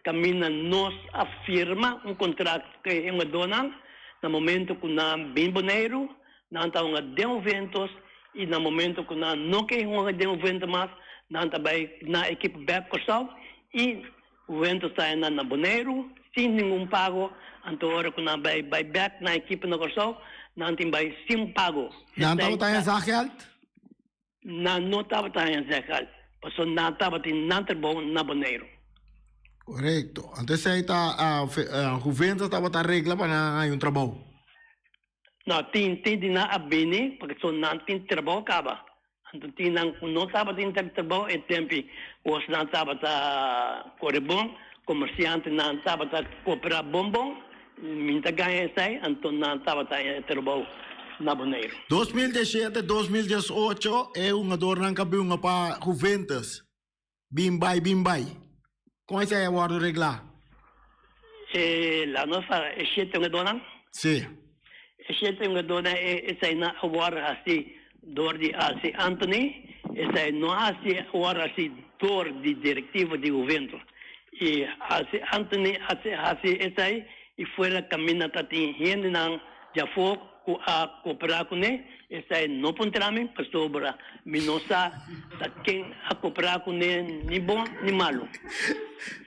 [SPEAKER 7] kaminda nos a firma un kontrakt ku e hungadónan na momento ku nan bin Boneiru, nan ta hunga den Juventus I na momento ku nan no ke hunga den Juventus mas, nan ta bai na ekipo bèk Kòrsou i Juventus ta nan na Boneiru sin ningun pago. Anto ora ku nan bai bai bèk na ekipo na Kòrsou, nan tin bai sin pago.
[SPEAKER 3] Nan tabata haña zakgeld?
[SPEAKER 7] Nan no tabata haña zakgeld, pasobra nan tabatin nan trabou na Boneiru.
[SPEAKER 3] Korekto. Anto esei ta Juventus tabata regla pa nan haña un trabou.
[SPEAKER 7] No, tin tin di nan a bini pasobra nan tin trabou kaba. Anto tin nan ku no tabatin trabou e tempi kosnan tabata kore bon, komersiantenan tabata kopra bon bon, mi ta gaña esei, anto nan tabata haña e trabou na Boneiru.
[SPEAKER 3] 2017, 2018 e hungadornan ka binga pa Juventus. Bin bai, bin bai. Kon esei a wòrdu reglá?
[SPEAKER 7] E la nos a e shete hungadónan?
[SPEAKER 3] Sí.
[SPEAKER 7] E shete hungadónan e eseinan a wòrdu hasí dor di Alcy Anthony. Esei no a hasi a wòrdu hasí dor di direktivo di Juventus. I Alcy Anthony a hasi esei i fuera kaminda ta tin hendenan djafó ku a koperá kuné, esei no puntra mi, pasobra mi no sa ta ken a koperá kuné ni bon ni malu.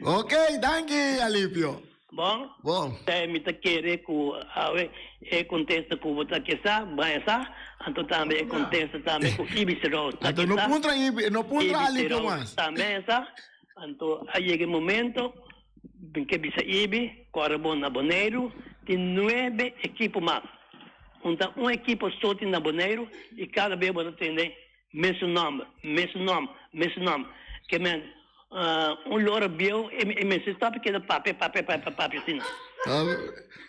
[SPEAKER 3] Ok, danki Alipio.
[SPEAKER 7] Bon,
[SPEAKER 3] Bon.
[SPEAKER 7] Esei mi ta kere ku awe e kontesta ku bo ta ke sa, baña sa, anto tambe e kontesta tambe ku Ibis Rose ta
[SPEAKER 3] Anto
[SPEAKER 7] ke
[SPEAKER 3] no
[SPEAKER 7] sa,
[SPEAKER 3] puntra Ibi, no puntra
[SPEAKER 7] Ibis
[SPEAKER 3] Alipio
[SPEAKER 7] Rose
[SPEAKER 3] mas.
[SPEAKER 7] tambe a sa, anto a yega e momento Bin ke bisa Ibi, kòrda bo na Boneiru tin nuebe ekipo mas. Un ta un ekipo so tin na Boneiru i kada bes bo ta tende Mesun nòmber, mesun nòmber, mesun nòmber. Ke men, un loro bieu e mester stòp e keda papia, papia, papia, papia asina.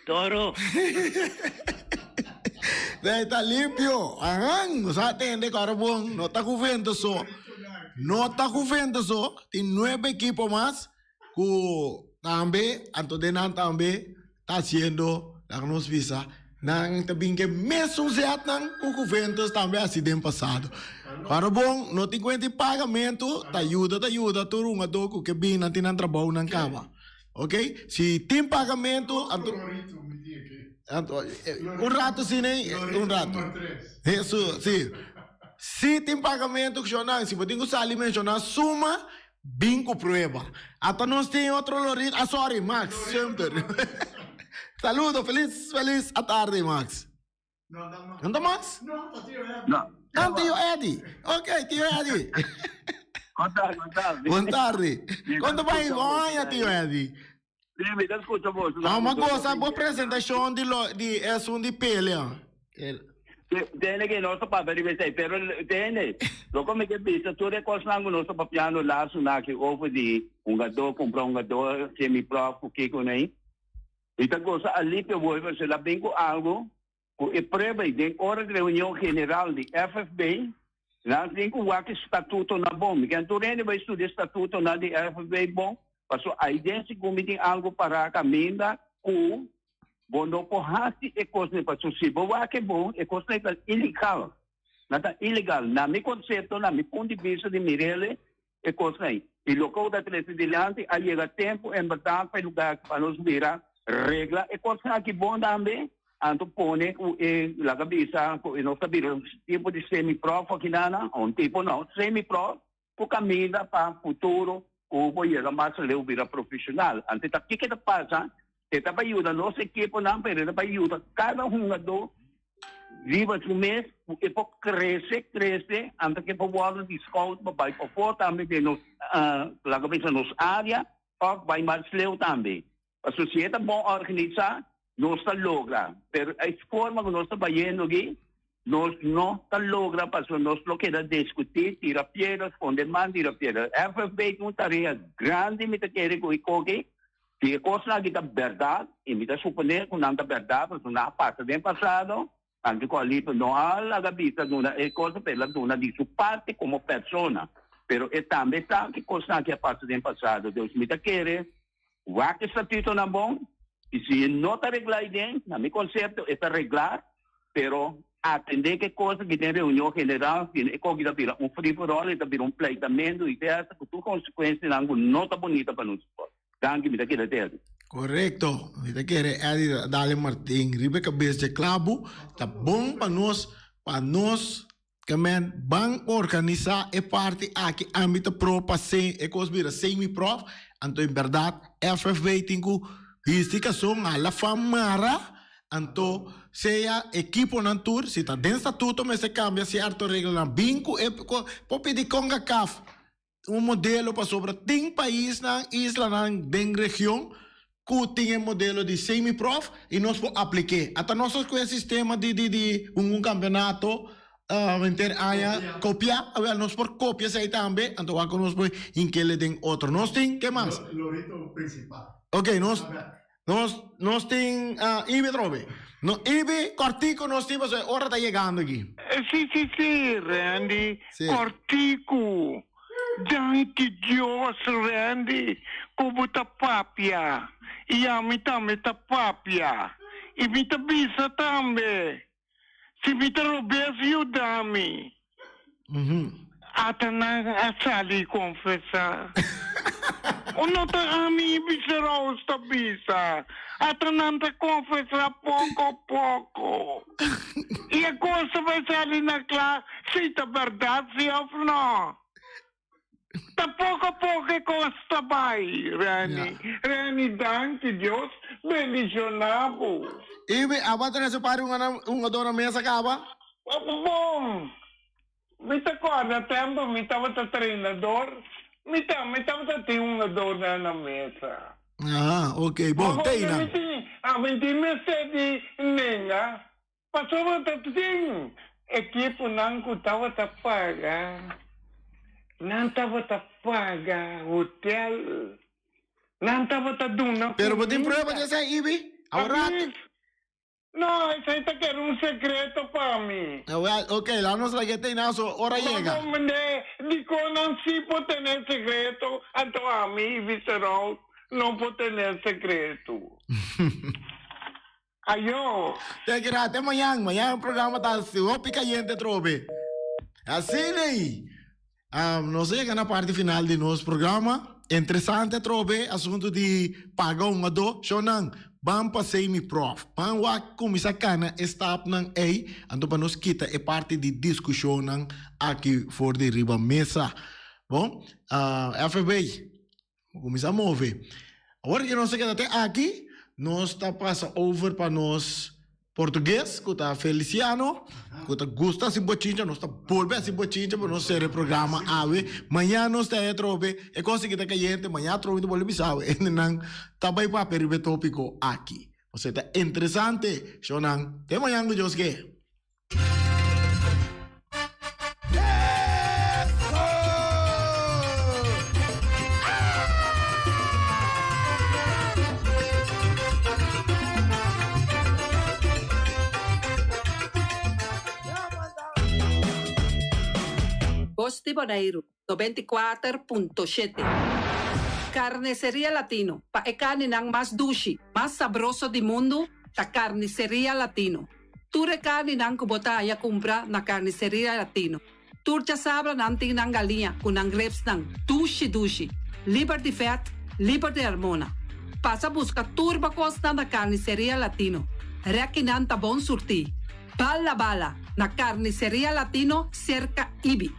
[SPEAKER 7] Toro.
[SPEAKER 3] Dei ta limpio. Ahan, nos a tende ku ora bon. No ta Juventus so. No ta Juventus so. Tin nuebe ekipo mas ku tambe, anto den nan tambe ta hasiendo, laga nos bisa, nan ta bin ke mesun zetnan ku Juventus tambe a hasi den pasado. Ora bon, no tin kuenta di pagamentu, ta yuda, ta yuda tur hungadó ku ke bin, nan tin nan trabou nan kaba. Ok, si tin pagamentu, anto, anto, un rato si nei, un rato. Hesu, si. Si tin pagamentu, kshonan, si bo tin ku sali menshoná suma, Bin ku prueba. Ata nos tin otro lorito. Ah, sorry, Max Sumter. Saludo, feliz, feliz atardi, Max. No ta Max?
[SPEAKER 4] No, ta tio Eddie.
[SPEAKER 3] No. Ah, tio Eddie. Ok, tio Eddie.
[SPEAKER 8] Bon tardi, bon tardi.
[SPEAKER 3] Bon tardi. Kon ta bai hoña, tio Eddie?
[SPEAKER 8] Sí, mi ta escucha boso.
[SPEAKER 3] Vamos a goza bo presentacion di lo di esun di pelea. El.
[SPEAKER 8] Tene que nos ta papia riba esei, pero tene, loke mi ke bisa tur e kosnan ku nos ta papiando lastu na aki over di hungadó, kumpra hungadó, semi-prof ku kiko nei, mi ta gosa Alipio Wolver si el a bin ku algu Ku e prueba ei den ora di reunion general di FFB, nan tin ku wak e statutonan bon. Mi ken tur hende bai studia e statutonan di FFB bon, pasobra ai den segun mi tin algu pará kaminda ku bo no por hasi e kosnan ei, pasobra si bo wak e bon, e kosnan ei ta ilegal. Nan ta ilegal. Na mi konsepto, na mi punto di bista di mir'el e kosnan ei. I loke bo ta trese dilanti a yega tempu en bèrdat pa e lugá pa nos mira regla e kosnan aki bon tambe, anto pone ku e laga bisa ku nos ta bira un tipo di semi-prof akinana, un tipo no, semi-prof ku kaminda pa futuro ku bo yega mas leu bira profeshonal. Anto ta kiko ta pasa? E ta pa yuda nos ekiponan pero e ta pa yuda kada hungadó riba su mes ku e por krese krese anto ku e por wòrdu di scout pa bai pafó tambe den nos laga bisa nos área òf bai mas leu tambe. Pasobra si e ta bon organisá nos ta logra pero e forma ku nos ta bayendo aki nos no ta logra pasobra nos lo keda diskutí tira piedra skonde man tira piedra. FFB tin un tarea grandi mi ta kere ku e koki Si e kosnan aki ta bèrdat, i mi ta suponé ku nan ta bèrdat pasobra nan a pasa den pasado, anto ku Alito no a laga bisa duna e kos, pero el a duna di su parti komo persona. Pero e tambe sa ku e kosnan aki a pasa den pasado. Dus mi ta kere wak e statutonan bon, i si e no ta reglá aiden, na mi konsepto e ta reglá, pero atendé ku e kos aki den reunion general, si e kos aki ta bira un free for all, e ta bira un pleitamentu i te hasta ku tur konsekuensianan ku no ta bunita pa nos. Danki, mi ta keda te Eddie.
[SPEAKER 3] Korekto, mi ta kere Eddie ta dale Martin riba e kabes dje klabu, ta bon pa nos pa nos ke men ban organisa e parti aki, ami ta pro pa se e kos bira semi prof, anto en bèrdat FFB tin ku bisti kason hala fan mara, anto sea ekiponan tur si ta den statuto mester kambia sierto reglanan bin ku e por pidi Concacaf. Un modelo pasobra tin paisnan, islanan den region ku tin e modelo di semi-prof i nos por aplik'é. Ata nos a skohe sistema di di di un un kampeonato henter aña kopiá, awel nos por kopia esei tambe, anto wak ku nos por hink'el den otro. Nos tin, ke mas?
[SPEAKER 4] Lorito principal.
[SPEAKER 3] Ok, nos Nos nos tin Ibi atrobe. No Ibi kòrtiku nos tin pasobra e ora ta yegando aki.
[SPEAKER 6] Si si si Randy
[SPEAKER 3] Si.
[SPEAKER 6] kòrtiku. Danki Dios Randy ku bo ta papia i ami tambe ta papia i mi ta bisa tambe si mi ta robes yuda mi. Ata nan a sali confesa. O no ta ami Biseros ta bisa. Ata nan ta confesa poco poco. I e cos ta bay sali na cla si ta berdad si of no. Ta poco poco e cos ta bay, Renny. Renny danki Dios bendiciona bo.
[SPEAKER 3] Ibi, abo a trece pari un hungador na mesa caba?
[SPEAKER 6] Bon, mi ta corda tempo mi tabata trenador, mi tambe tabata tin hungadornan na mesa.
[SPEAKER 3] Aha, ok, bon,
[SPEAKER 6] Ma
[SPEAKER 3] te
[SPEAKER 6] mi
[SPEAKER 3] nan.
[SPEAKER 6] tin, ami tin mester di nenga, pasobra ta tin. Ekiponan ku tabata paga, nan tabata paga hotel, nan tabata duna
[SPEAKER 3] Pero bo tin
[SPEAKER 6] kumida.
[SPEAKER 3] prueba di esei, Ibi? Awor
[SPEAKER 6] Alsjeblieft. No, esei ta keda un sekreto pa mi.
[SPEAKER 3] Wel, ok, laat nos laga e tei so ora
[SPEAKER 6] Bo
[SPEAKER 3] yega.
[SPEAKER 6] komprendé dikon nan sí por tene sekreto, anto ami, Ibi Serou, no por tene sekreto. Ayo.
[SPEAKER 3] Te kira, te mañan. Mañan programa ta hopi cayente trobe. Asina ei. Nos a yega na parti final di nos programa. Interesante atrobe asunto di paga un ado. Shownan, ban pa semi prof. Ban wak kuminsá kana e stapnan ei, anto pa nos kita e parti di diskushonnan aki for di riba mesa. Bon, FB, kuminsá move. Awor ke nos a keda te aki, nos ta pasa over pa nos Portugues ku ta Feliciano, ku ta gusta hasi bochincha, nos ta bolbe hasi bochincha pa nos sera e programa awe. Mañana nos ta atrobe, e kos aki ta kayente, mañana atrobe ta bolbe bisa awe. Hendenan ta bai papia riba e topiko aki. Pasobra ta interesante. Shownan, te mañana ku Dios ke.
[SPEAKER 9] Bos di Boneiru, 94.7. Carniceria Latino, pa e carninan mas dushi, mas sabroso di mundu, ta Carniceria Latino. Tur e carninan cu bo ta haya cumpra na Carniceria Latino. Tur djasabra nan tin nan galiña ku nan ribsnan dushi dushi, liber di vèt, liber di hormona. Pasa buska tur bo kosnan na Carniceria Latino. Rèkinan ta bon surtí. Bala bala na Carniceria Latino serka Ibi.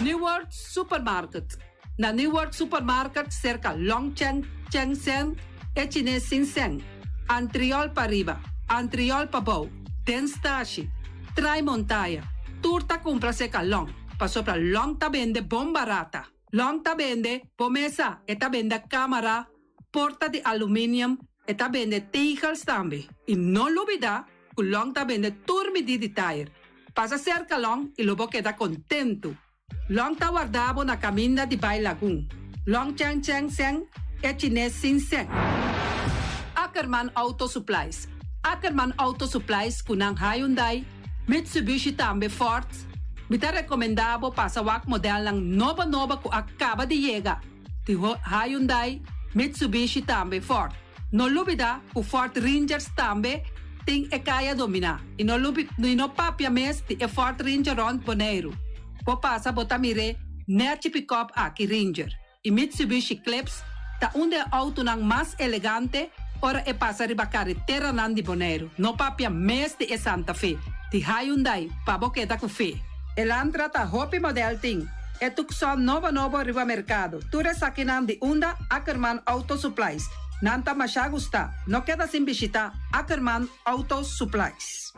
[SPEAKER 9] New World Supermarket Na New World Supermarket serka Long Cheng Cheng Seng e chines sin sèn. Antriol pariba, antriol pabou, den stashi, trai montaya, tur ta kumpra serka Long, pasobra Long ta bende bon barata. Long ta bende bo mesa, e ta bende kamara, porta di aluminium, e ta bende tegels tambe. I no lubida ku Long ta bende tur midí di tayer. Pasa serka Long i lo bo keda kontentu. Long ta warda bo na kaminda di bai Lagun. Long Cheng Cheng Seng e chines sin seng. Ackerman Auto Supplies Ackerman Auto Supplies ku nan Hyundai, Mitsubishi tambe Ford. Mi ta rekomendá bo pasa wak modelnan nobo nobo ku a kaba di yega di Hyundai, Mitsubishi tambe Ford. No lubida ku Ford Rangers tambe tin e kaya dominá i no lubi i no papia mes di e Ford Ranger rònt Boneiru. Bo pasa bo ta mir'é nèchi pikòp aki Ranger i Mitsubishi Eclipse ta un di e outonan mas elegante ora e pasa riba kareteranan di Boneiru. No papia mes di e Santa Fe di Hyundai pa bo keda ku fe. Elantra ta hopi modèl tin. E Tucson nobo nobo riba merkado. Tur esakinan di unda Ackerman Auto Supplies. Nan ta masha gusta. No keda sin bishita Ackerman Auto Supplies.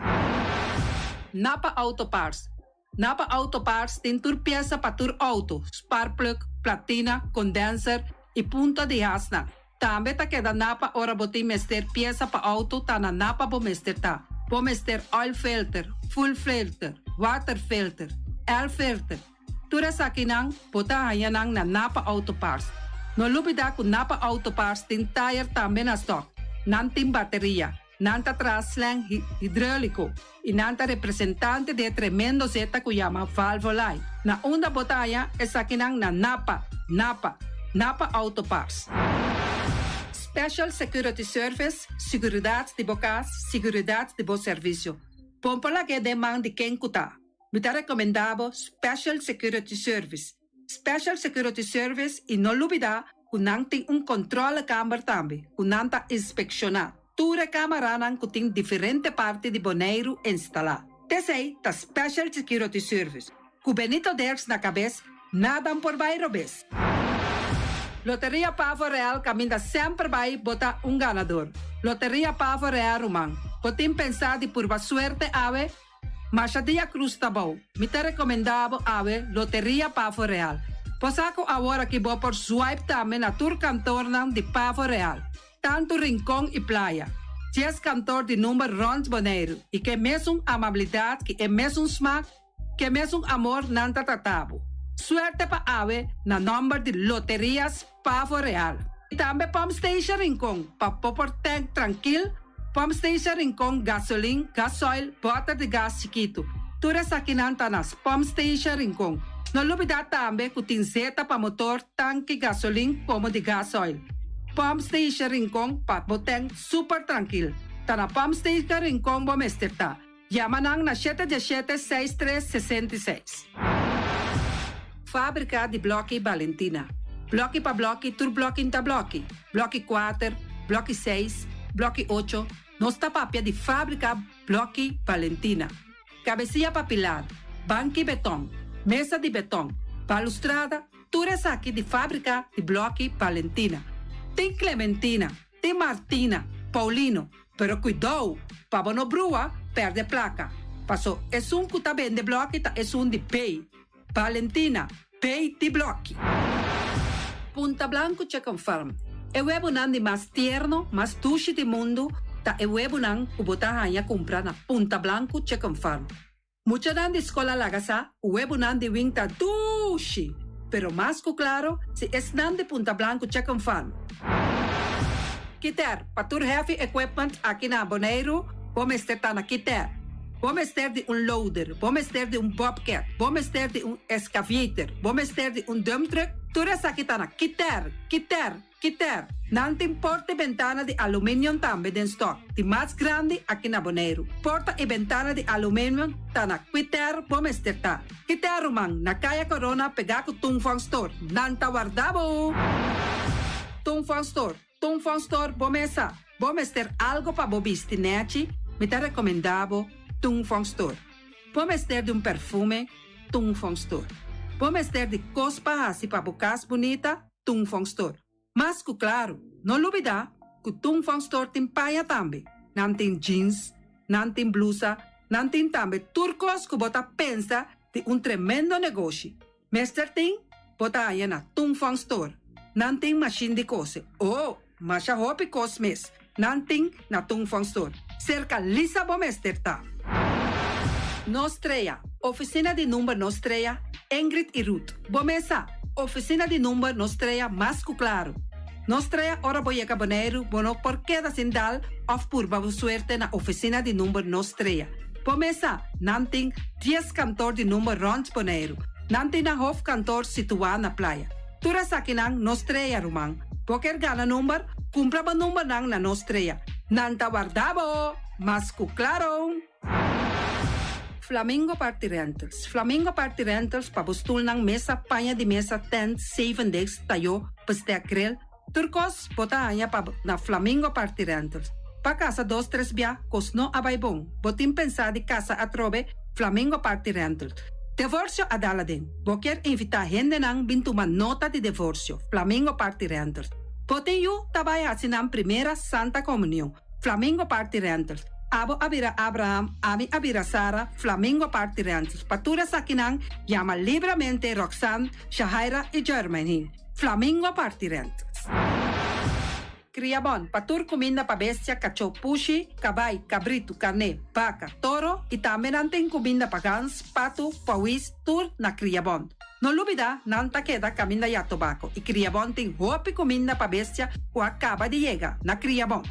[SPEAKER 9] Napa Auto Parts Napa Auto Parts tin tur piesa pa tur auto, sparkplug, platina, condenser y punta di hasnan. Tambe ta keda Napa ora bo tin mester piesa pa auto ta na Napa bo mester ta. Bo mester oil filter, fuel filter, water filter, air filter. Tur esakinan bo ta haña nan na Napa Auto Parts. No lubida ku Napa Auto Parts tin tayer tambe na stock. Nan tin bateria, nan ta traha slang hidroliko i nan ta representante di e tremendo zeta ku yama Valvoline. Na unda bo ta haña esakinan na Napa, Napa, Napa Auto Parts. Special Security Service, Siguridat di bo kas, siguridat di bo servisio. Bon por lag'é den man di ken ku ta. Mi ta recomenda bo Special Security Service. Special Security Service y no lubida cu nan tin un controlekamer tambe cu nan ta inspecciona tur e camaranan cu tin diferente parti di Boneiru instala. T'esey ta Special Security Service. Cu Benito Dirks na cabes, nada por bay robes. Loteria Pavo Real caminda semper bay bo ta un ganador. Loteria Pavo Real ruman, bo tin pensa di purba suerte awe? Masha dia Cruz ta bou. Mi ta recomenda bo awe Loteria Pavo Real. Bo sa cu awor aki bo por swipe tambe na tur kantoornan di Pavo Real, tanto Rincon y Playa. Dies kantor di number rònt Boneiru i ku e mesun amabilidat, ku e mesun smak, ku e mesun amor nan ta trata bo. Suerte pa awe na nòmber di Loterias Pavo Real. I tambe Pump Station Rincon pa bo por tank trankil, Pump Station Rincon gasolin, gasoil, bòter di gas chikitu. Tur esakinan ta na Pump Station Rincon. No lubidá tambe ku tin zeta pa motor, tanki gasolin komo di gasoil. Pump Station Rincon pa bo tank super trankil. Ta na Pump Station Rincon bo mester ta. Yama nan na shete diesshete seis tres 66. Fábrika di blòki Balentina. Blòki pa blòki tur blòki n'ta blòki. Blòki kuater, blòki seis, blòki ocho, nos ta papia di fábrika blòki Balentina. Kabesia pa pilar, banki betòn, mesa di betòn, balustrada, tur esaki di fábrika di blòki Balentina. Tin Clementina, Tin Martina, Paulino, pero kuidou pa bo no brua perde plaka, paso esun ku ta bende bloki ta esun di bay. Valentina, bay di bloki. Punta Blanco Chicken Farm, E webonan di mas tierno, mas dushi di mundu ta e webonan ku bo ta haña kumpra na Punta Blanco Chicken Farm. Muchanan di skol a laga sa ku webonan di wing ta dushi, pero mas ku klaro si esnan di Punta Blanco Chicken Farm. Kiter, pa tur heavy equipment aki na Boneiru, bo mester ta na Kiter. Bo mester di un loader, bo mester di un bobcat, bo mester di un excavator, bo mester di un dump truck, tur esaki ta na Kiter, Kiter, Kiter, nan tin porta i bentana di aluminium tambe den stock, di mas grandi aki na Boneiru. Porta i bentana di aluminium ta na Kiter bo mester ta. Kiter ruman, na Kaya Corona pegá ku Tung Fong Store. Nan ta warda bo! Tung Fong Store, Tung Fong Store bo mesa. Bo mester algo pa bo bisti nechi? Mi ta rekomendá bo Tung Fong Store. Bo mester di un perfume? Tung Fong Store. Bo mester di kos pa hasi pa bo kas bunita? Tung Fong Store. Mas ku klaru, no lubidá ku Tung Fong Store tin paña tambe. Nan tin jeans, nan tin blusa, nan tin tambe tur kos ku bo ta pensa di un tremendo negoshi. Mester tin, bo ta haña na Tung Fong Store. Nan tin mashin di kose. Oh, masha hopi kos mes nan tin na Tung Fong Store. Serka Lisa bo mester ta. Nos Trea, Ofisina di number Nos Trea, Ingrid i Ruth. Bo mesa, Ofisina di number Nos Trea mas ku klaru. Nos Trea ora bo yega Boneiru bo no por keda sin dal òf purba bo suerte na ofisina di number Nos Trea. Bo mesa, nan tin dies kantor di number rònt Boneiru. Nan tin nan hofkantor situá na Playa. Tur esakinan Nos Trea, ruman. Bo kier gana number? Kumpra bo numbernan na Nos Trea. Nan ta warda bo! Mas ku klaro! Flamingo Party Rentals Flamingo Party Rentals pa bo stulnan, mesa, paña di mesa, tent, zevendegs, tayó, bestek, grill, tur kos bo ta haña pa na Flamingo Party Rentals. Pa kasa dos tres bia kos no a bai bon, bo tin pensá di kasa atrobe? Flamingo Party Rentals. Devorsio a dal aden. Bo kier invitá hendenan bin tuma nota di devorsio? Flamingo Party Rentals. Bo tin yu ta bai hasi nan primera Santa Komunion? Flamingo Party Rentals. Abo a bira Abraham, ami a bira Sara, Flamingo Party Rentals. Pa tur esakinan, yama libramente Roxanne, Shahaira i Jermaine. Flamingo Party Rentals. Kriabon, pa tur kuminda pa bestia, kachó, pushi, kabai, kabritu, karné, baka, toro i tambe nan tin kuminda pa gans, patu, pawis, tur na Kriabon. No lubida, nan ta keda kaminda ya tobako i Kriabon tin hopi kuminda pa bestia ku a kaba di yega na Kriabon.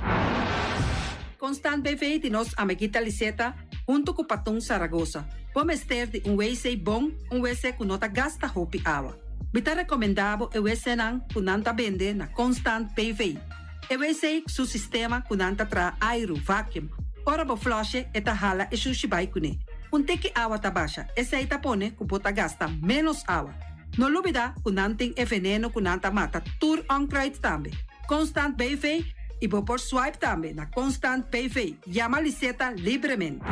[SPEAKER 9] Constant BV di nos amiguita Liseta huntu ku Patun Saragosa. Bo mester di un wc bon, un wc ku no ta gasta hopi awa. Mi ta rekomendá bo e wcnan ku nan ta bende na Constant BV. E wc su sistema ku nan ta traha airu, vacuum. Ora bo flush'e e ta hala e shushi bai kuné. Un tiki awa ta basha, esei ta pone ku bo ta gasta ménos awa. No lubidá ku nan tin e veneno ku nan ta mata tur onkruid tambe. Constant BV i bo por swipe tambe na Constant BV. Yama Liseta libremente.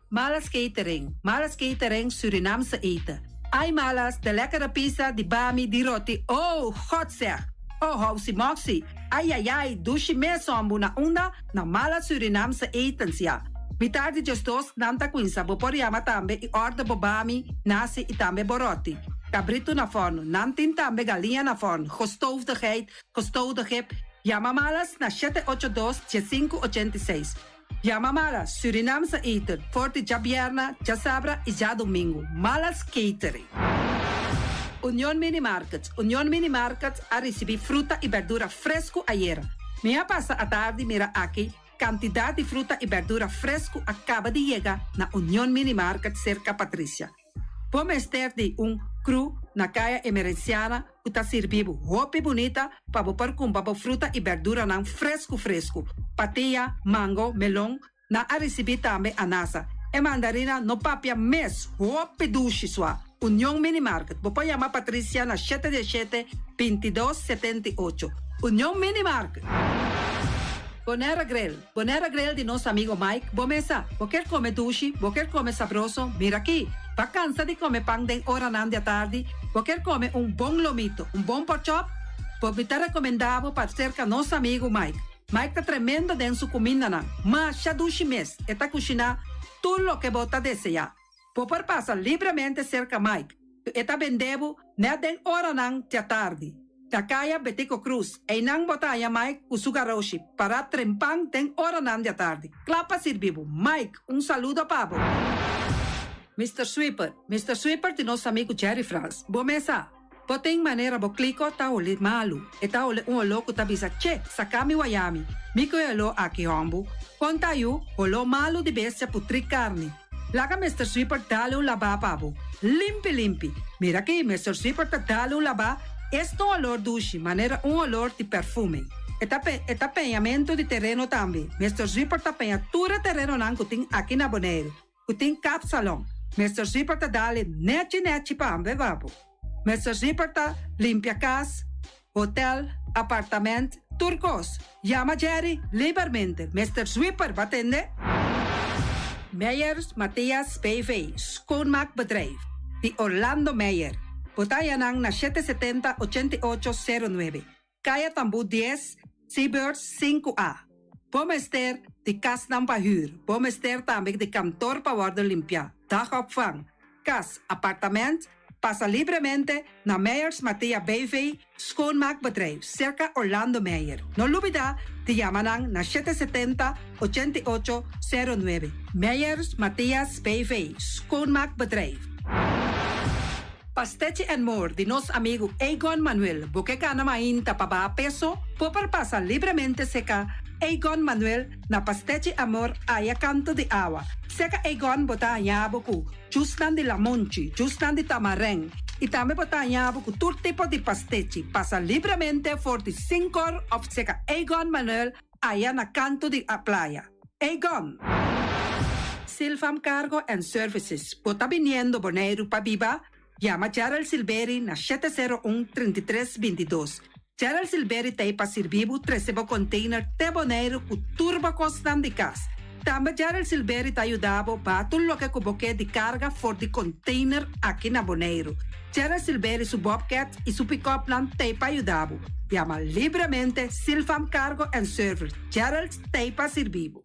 [SPEAKER 9] Malas Catering, Malas Catering Surinaamse eten. Ai Malas, de lekkere pizza, di bami, di roti, oh, God zeg! Oh, housi moxi, ai ai ai, dushi mes hombu na unda? Na Malas Surinaamse etens, ya. Mitar di djesdos nan ta cuinsa, bo por yama tambe y order bo bami, nasi y tambe bo roti. Cabrito na forno, nan tin tambe galiña na forno, gestoofde geit, gestoofde gip. Yama Malas na 782 1586. Yama Malas, Surinaamse eten, for di djabierna, djasabra y djadomingo. Malas Catering. Union Mini Market, Union Mini Market a ricibi fruta y berdura fresco ayera. Mi a pasa atardi mira aki cantidad di fruta y berdura fresco a caba di yega na Union Mini Market cerca Patricia. Bo mester di un kru na Kaya Emerenciana ku ta sirbi bo hopi bunita pa bo por kumpra bo fruta i berduranan fresku fresku. Patia, mango, melon, nan a risibí tambe anasa. E mandarina no papia mes, hopi dushi sua. Union Mini Market, bo por yama Patricia na shete diesshete, bintidos, 78. Union Mini Market! Bonera Grill, Bonera Grill di nos amigo Mike, bo mesa, bo kier come dushi, bo kier come sabroso, mira aki, ba cansa di come pan den oranan di atardi, bo kier come un bon lomito, un bon porkchop, bo mi ta recomenda bo pa cerca nos amigo Mike. Mike ta tremendo den su cumindanan, masha dushi mes, e ta cushina tur loke bo ta desea. Bo por pasa libremente serka Mike, ku e ta bende bo nèt den oranan djatardi. Na kaya Betico Cruz, einan bo ta haña Mike ku su garoshi pará trempan den oranan djatardi, kla pa sirbi bo. Mike, un saludo pa bo! Mister Sweeper, Mister Sweeper di nos amigu Jerry Frans. Bo mesa! Bo tin manera bo kliko ta holi malu. E ta holi un oló ku ta bisa, Che, saka mi wayami. Mi ku e oló aki hòmbu. Kon ta yu, holó malu di bestia putrí karni. Laga Mister Sweeper dale un labá pa bo. Limpi limpi. Mira aki, Mister Sweeper ta dale un labá, es ta un olor dushi, manera un olor di perfume. E ta e ta peñamentu di tereno tambe. Mister Sweeper ta peña tur e terenonan ku tin aki na Boneiru. Ku tin kapsalon. Mister Zipper ta dale nechi nechi pa hambe babo. Mister Zipper ta limpia kas, hotel, apartament, tur kos. Yama Jerry libermente. Mister Zwipper, ba tende? Meyers Mathias BV, Schoonmaakbedrijf, di Orlando Meyer. Bo ta haña nan na 770 88 09. Kaya Tambú 10, Seabirds 5A. Bo mester di kasnan pa hür. Bo mester tambe di kantor pa wòrdu limpiá, dagopvang, kas, apartament. Pasa libremente na Meyers Mathea BV Schoonmaakbedrijf, serka Orlando Meyer. No lubidá di yama nan na 770 88 09. Meyers Mathias BV Schoonmaakbedrijf. Pastechi and More di nos amigu Egon Manuel. Bo ke gana mainta pa baha peso? Bo por pasa libremente seka Egon Manuel na Pastechi Amor aya kanto di awa. Seka Egon bo ta haña bo ku jusnan di lamonchi, jusnan di tamarèn i tambe bo ta haña bo ku tur tipo di pastechi. Pasa libremente for di sinkor òf seka Egon Manuel aya na kanto di playa. Egon! Silfam Cargo and Services, Bo ta biniendo Boneiru pa biba? Yama Gerald Silberi na 701 33 22. Gerald Silberi ta ei pa sirbi bo trese bo container te Boneiru ku tur bo kosnan di kas. Tambe Gerald Silberi ta yuda bo baha tur loke ku bo ke di karga for di container aki na Boneiru. Gerald Silberi su bobcat i su pick-upnan ta ei pa yuda bo. Yama libremente Silfam Cargo and Service. Gerald t'ei pa sirbi bo.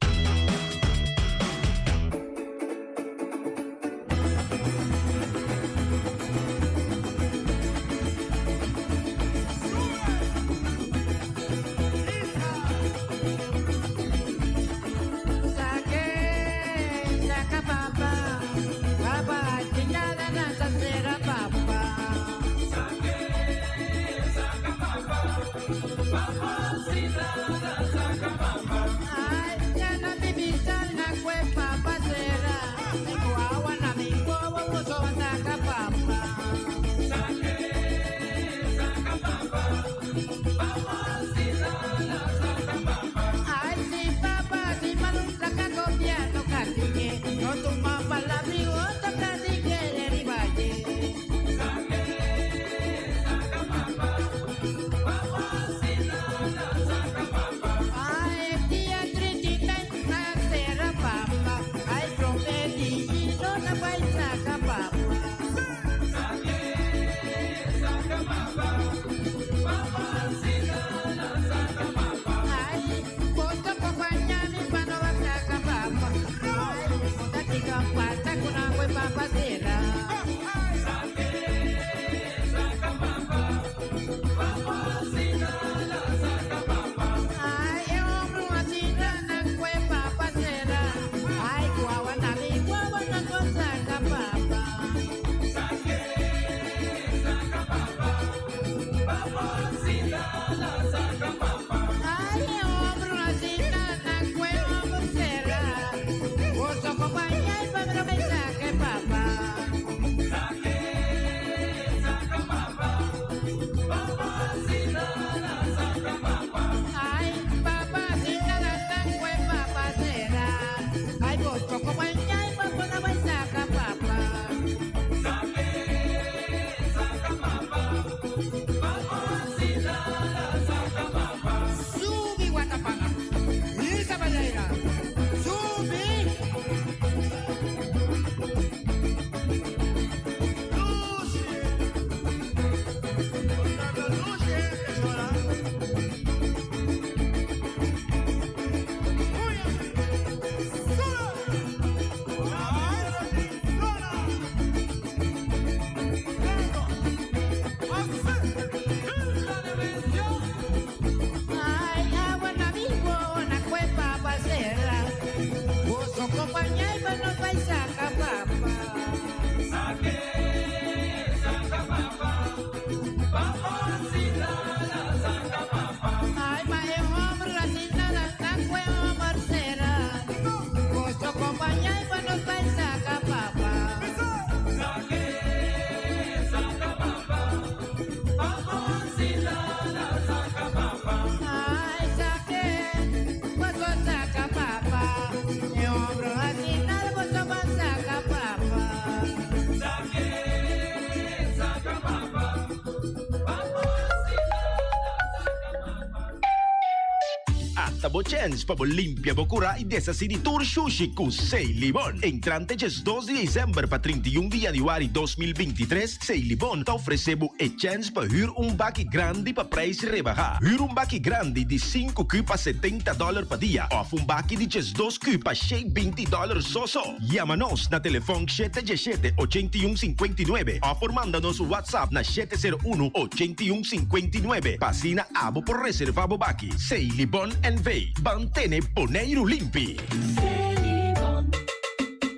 [SPEAKER 10] bo chèns pa bo limpia bo kurá i deshasí di tur shushi ku Seilibon. Entrante djesdos di desèmber pa 31 di yanüari 2023, Seilibon ta ofresé bo e chèns pa hür un baki grandi pa preis rebahá. Hür un baki grandi di sinku kü pa setenta dòler pa dia òf un baki di djesdos kü pa shei binti dòler so so. Yama nos na telefòn shete djeshete 81 59 òf por manda nos un WhatsApp na 701 81 59 pa asina abo por reservá bo baki. Seilibon NV. Ban tene Boneiru limpi!
[SPEAKER 11] Seilibon.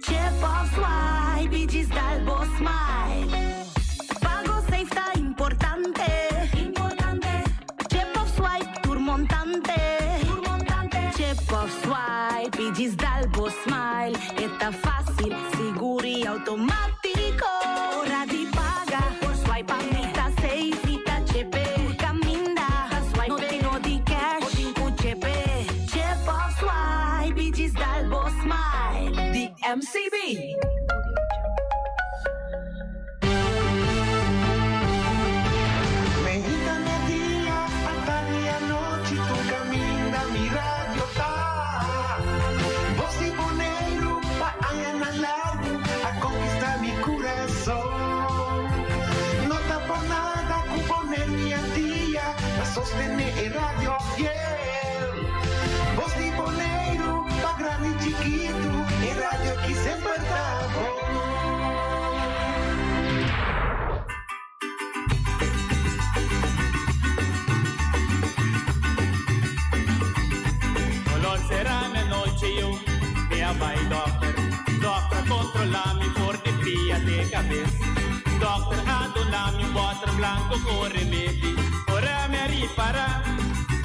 [SPEAKER 11] Chip of swipe i djis dal bo smile. Pago safe ta importante. Importante. Chip of swipe tur montante. Tur montante. Chip of swipe i djis dal bo smile. E ta fácil, sigur i automátiko. Ora di paga por swipe pa mi ta safe. Mi ta chepe. Tur kaminda ta swipe. No tin no di cash. Bo tin ku chepe. Chip of swipe i djis dal bo smile.
[SPEAKER 12] Di MCB.
[SPEAKER 13] Meinta media, atardi anochi, tur kaminda mi radio ta. Bos di Boneiru pa añanan largu a konkistá mi kurason. No ta por nada ku Boneiru i Antia ta sostené e radio fiel. Bos di Boneiru pa grandi i chikitu, e radio aki semper ta bon.
[SPEAKER 14] Dolor será mi anochi yu, mi a bai dokter. Dokter a kontrolá mi for di pia te kabes. Dokter a duna mi un bòter blanko ku remedi. Ora mi a ripará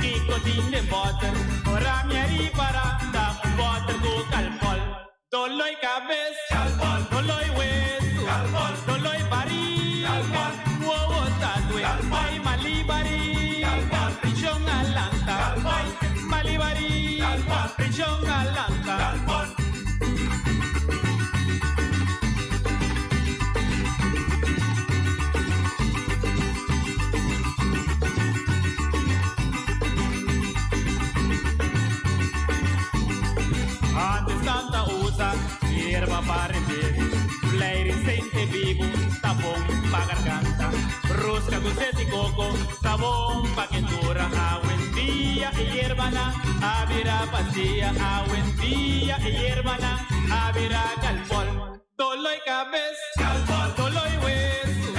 [SPEAKER 14] kiko tin den bòter. Ora mi a ripará ta un bòter ku kalpòl. Doloi kabes, doloi wesu, doloi bariga, wowo ta due, ai mali bariga, prishon a lanta, ai mali bariga, prishon a lanta. Antes nan ta usa yerba pa remedi, Fleiri sente bibu ta bon pa garganta, Rusca cu zet di coco ta bon pa kentura. Awendia e yerbanan a bira pastia, Awendia e yerbanan a bira calpol. Doloi kabes, doloi wesu,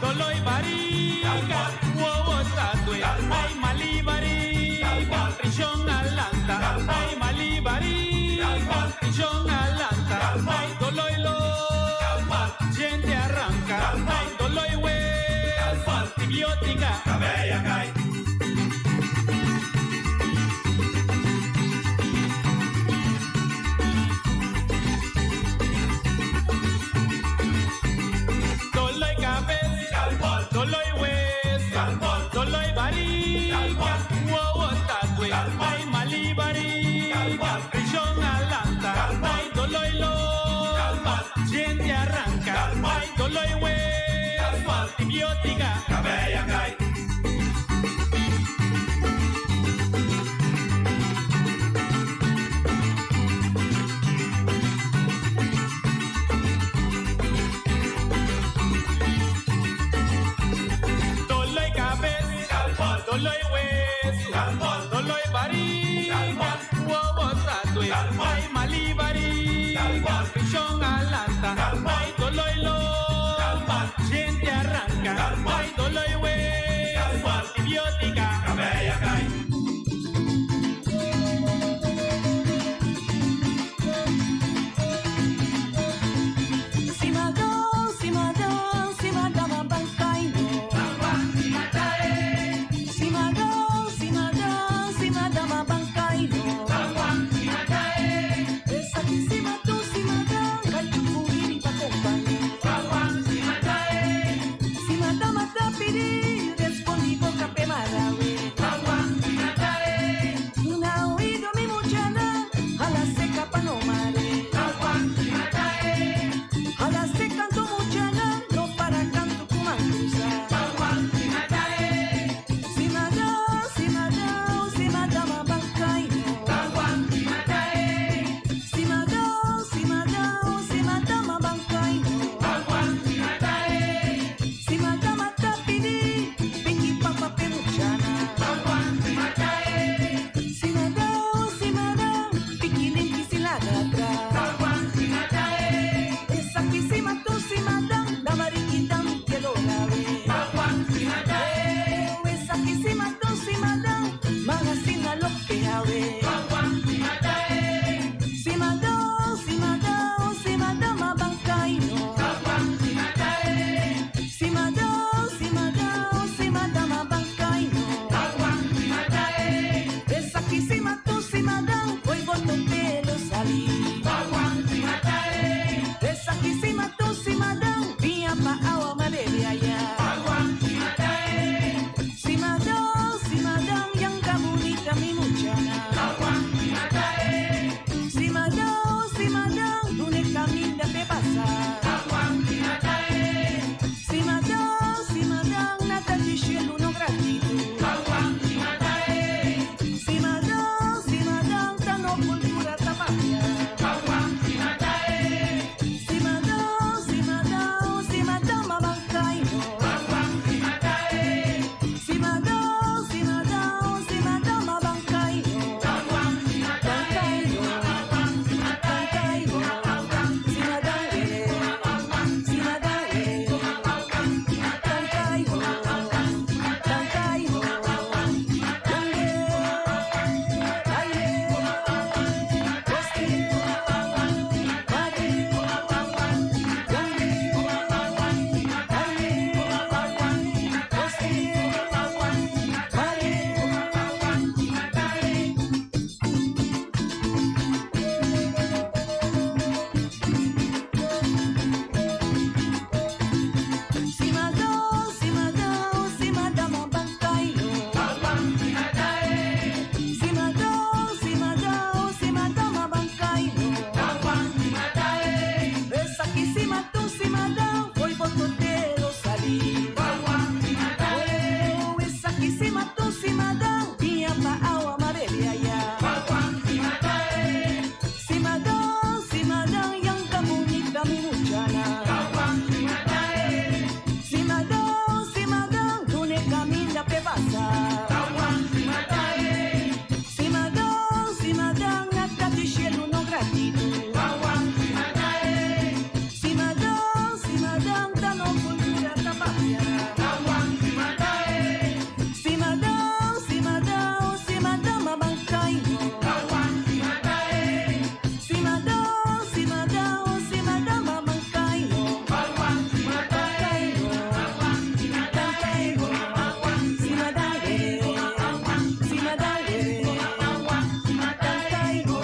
[SPEAKER 14] doloi bariga, wowo ta due, ay mali bariga, prishon a lanta, ay mali bariga, prishon a lanta, ay doloi lomba, djente a ranka, ay doloi wesu, antibiotica. Doloi kabes, doloi wesu, doloi bariga, wowo ta due, ay mali bariga, prishon a lanta, ay doloi lomba, djente a ranka, ay doloi wesu, antibiotica. Doloi kabes, doloi wesu, doloi bariga, wowo ta due, ay mali bariga, prishon a lanta, ay doloi lomba, djente a ranka, ay doloi wesu, antibiotica.
[SPEAKER 12] gratitud. Simadão, simadão, ta no cultura ta papia. Simadão, simadão, simadão, mabancaino. Simadão, simadão, simadão, mabancaino. Bancaino, bancaino, simadão, simadão, bancaino, bancaino,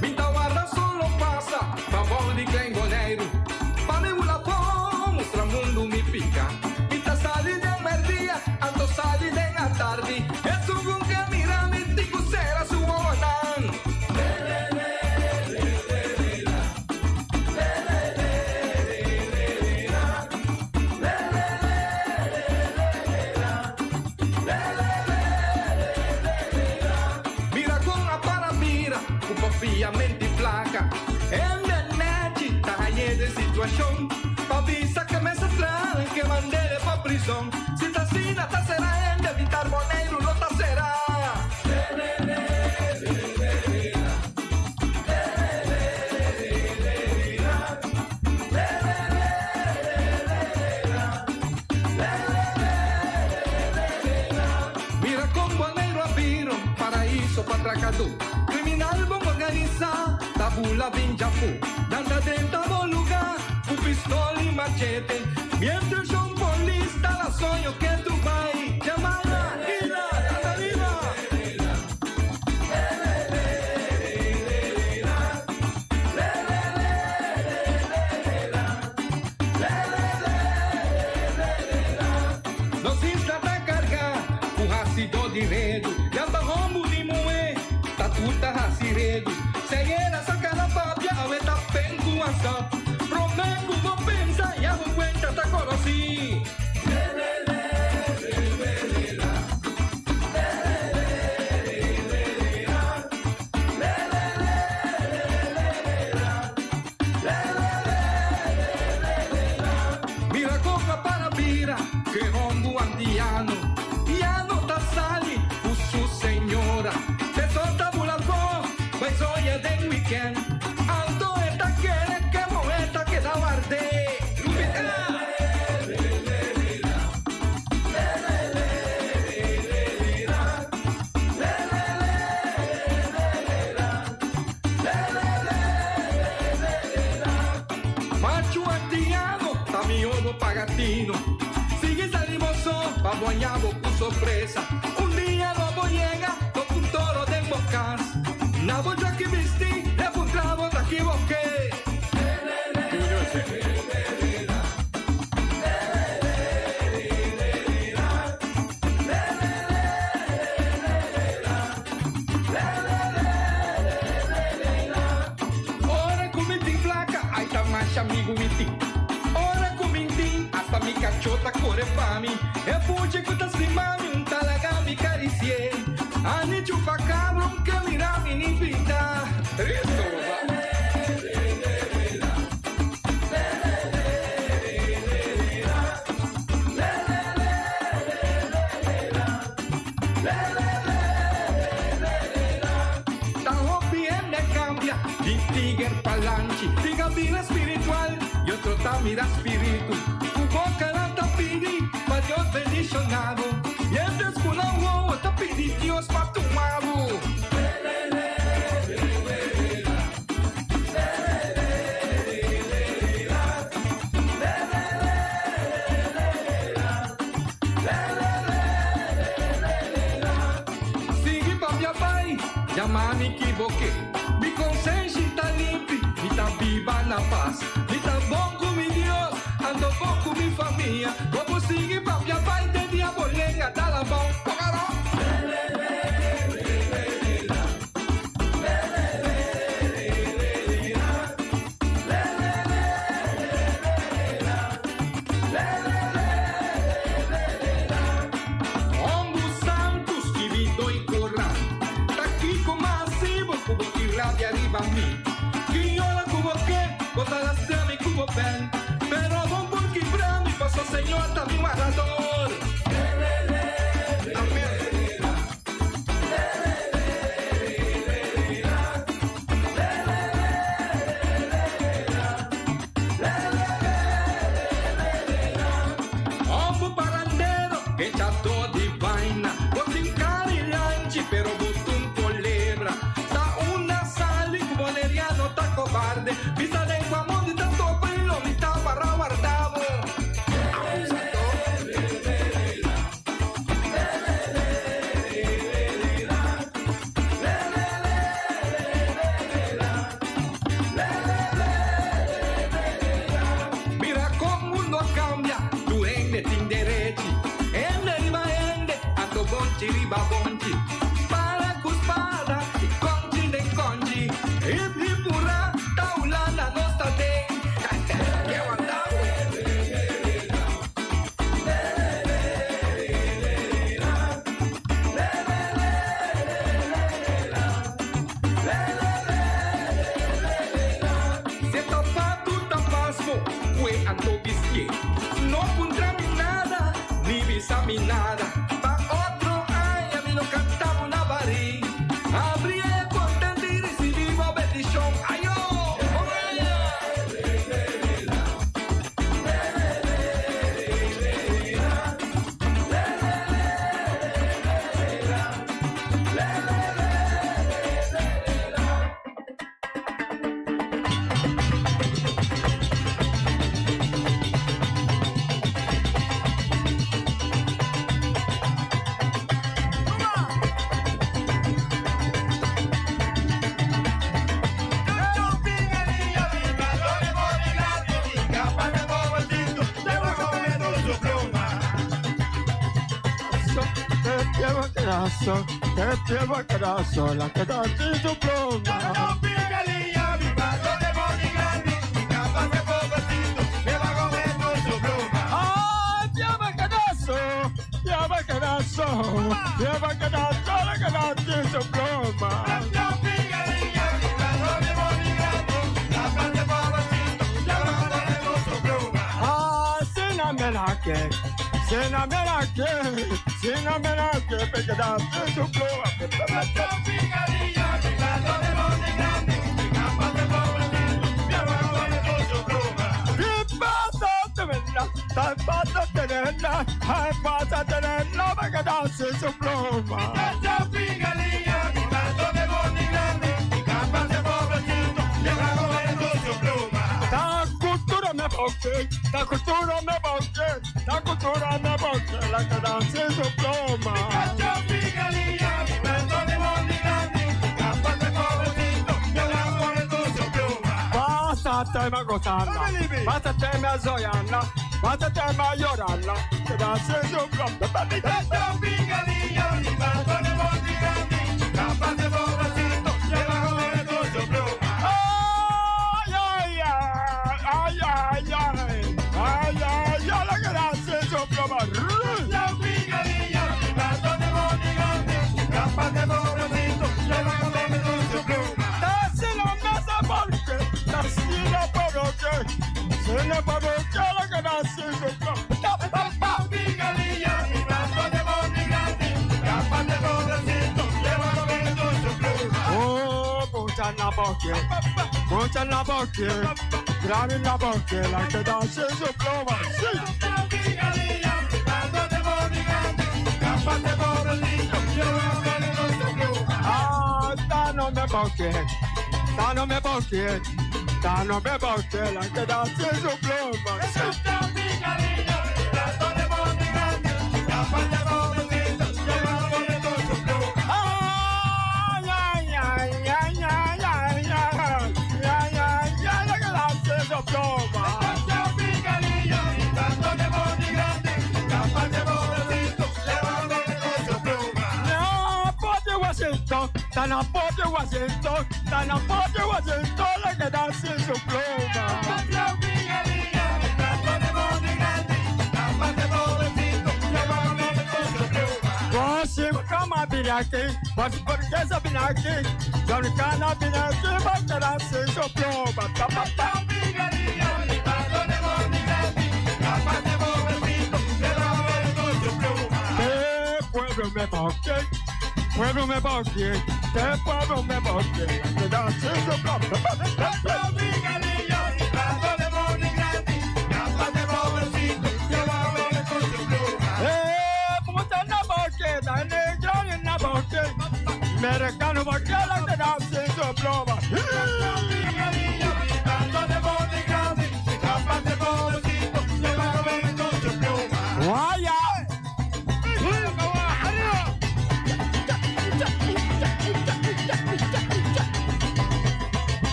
[SPEAKER 15] Mi ta warda solo pasa pa bou di Klein Boneiru. Pa mi bula po mustra mundu mi pika. Mi ta sali den merdia, anto sali den atardi. Esun ku ke mira mi tin ku sera su wowonan. Mira kon a para bira ku papiamento di plaka. Hende nèchi ta hañ'é den situashon pa bisa ke mester traha ke mand'é pa prizon. Si ta asina ta sera hende bitar Boneiru no ta sera. Mira kon Boneiru a bira un paraiso pa trakadó. Kriminal bon organisá ta bula bin djafó. Nan ta drenta bo lugá ku pistol i machete. Miéntras un polis ta la soño ke tu bai. Jamana, Ila, anda riba! Nos isla ta kargá ku hasidó di redu. Yamba hombu di muhé ta tur ta hasi redu. Seyera saka na papia awe ta pen ku WhatsApp. Promé ku bo pensa ya bo kuenta ta konosí. Mira kon a para bira ku e hombu antiano ya no ta sali ku su señora. Te so ta bula afó bai soña den weekend. Anto e ta kere ku e muhé ta keda ward'é. Lubidá! Machu antiano ta mihó bo paga tino. Sigui sali bo so pa bo haña bo ku sorpresa. Un dia lo bo yega topa un toro den bo kas. Na bo joki bisti e puntra bo ta kiboké. Ora ku mi tin plaka, ai ta masha amigu mi tin. Ora ku mi tin, asta mi kachó ta kore pa mi. E puchi ku ta stima mi, un ta laga mi karisié. Ani chupa kabra, un ke mira mi ni pinta. Risto bo sa. Ta hopi hende cambia di tiger pa lanchi, di gabina spiritual y otro ta mira spiritu. Cu boca nan ta pidi pa Dios bendiciona bo, mientras cu nan wowo ta pidi Dios pa tuma bo. Sigui papia bai, yama mi. equivoqué. Mi conciencia está limpia, mi ta viva na paz. Mi ta bom com mi Dios, ando bom com mi família. Vou seguir papia pai de diabolenga, dá la bom. Ombu Santos que vi e corra. Tá aqui com masivo, cubo que rabia arriba a mim. Quinola cubo que, bota la strami cubo pen. Pero bom porque brami, paso Señor también guardador. Ombu parandero, que chato de vaina. Botin carilanchi, pero botun colebra. Ta una sal y boneriano ta cobarde. Vista de guamón y tanto pelo, mi ta para guardado. Mira cómo mundo cambia, tu ende tin derechi. Ende riba ende, ando bonchi riba bonchi. Para cuspada y conchi de conchi. Hip hip hurra, taulana no está de. ¡Qué aguantamos! Se tapa tu tapasmo, fue ando bisque. No contra mi nada, ni visa mi nada. Pa otro año mi no cantaba una barri. Abrí el contento y recibimos bendición. ¡Ayo!
[SPEAKER 16] Te lleva carazo, la que da sin su pluma. Ay, lleva carazo, lleva carazo, lleva carazo, la que da sin su pluma. Ah, sin amenaque, sin amenaque, sin amenaque, me queda sin su pluma. Ay, pasa tenerla, me queda sin su pluma. Ta cultura me boque, ta cultura me boque, ta cultura me boque, la que da sin su pluma. Pásate a gozarla, pásate a zoyarla, pásate a llorarla, que da sin su pluma. Ay, ay, ay, ay, ay, ay, ay, ay, ay, la que da sin su pluma. Mucha la boca, grave la boca, la que da sin su pluma. Sí. Ah, ta no me boque, ta no me boque, ta no me boque, la que da sin su pluma. Sí. Ay, ay, ay, Ta na pote Washington, ta na pote Washington, la queda sin su pluma. Cama vine aquí, por qué se vine aquí? Dominicana vine aquí, va a quedar sin su pluma. Pa, pa, pa. ¿Qué pueblo me boque? Pueblo me boque, ¿qué pueblo me boque? Quedar sin su pluma. Pa, pa, pa. Americano boque, la quedar sin su pluma. ¡Vaya!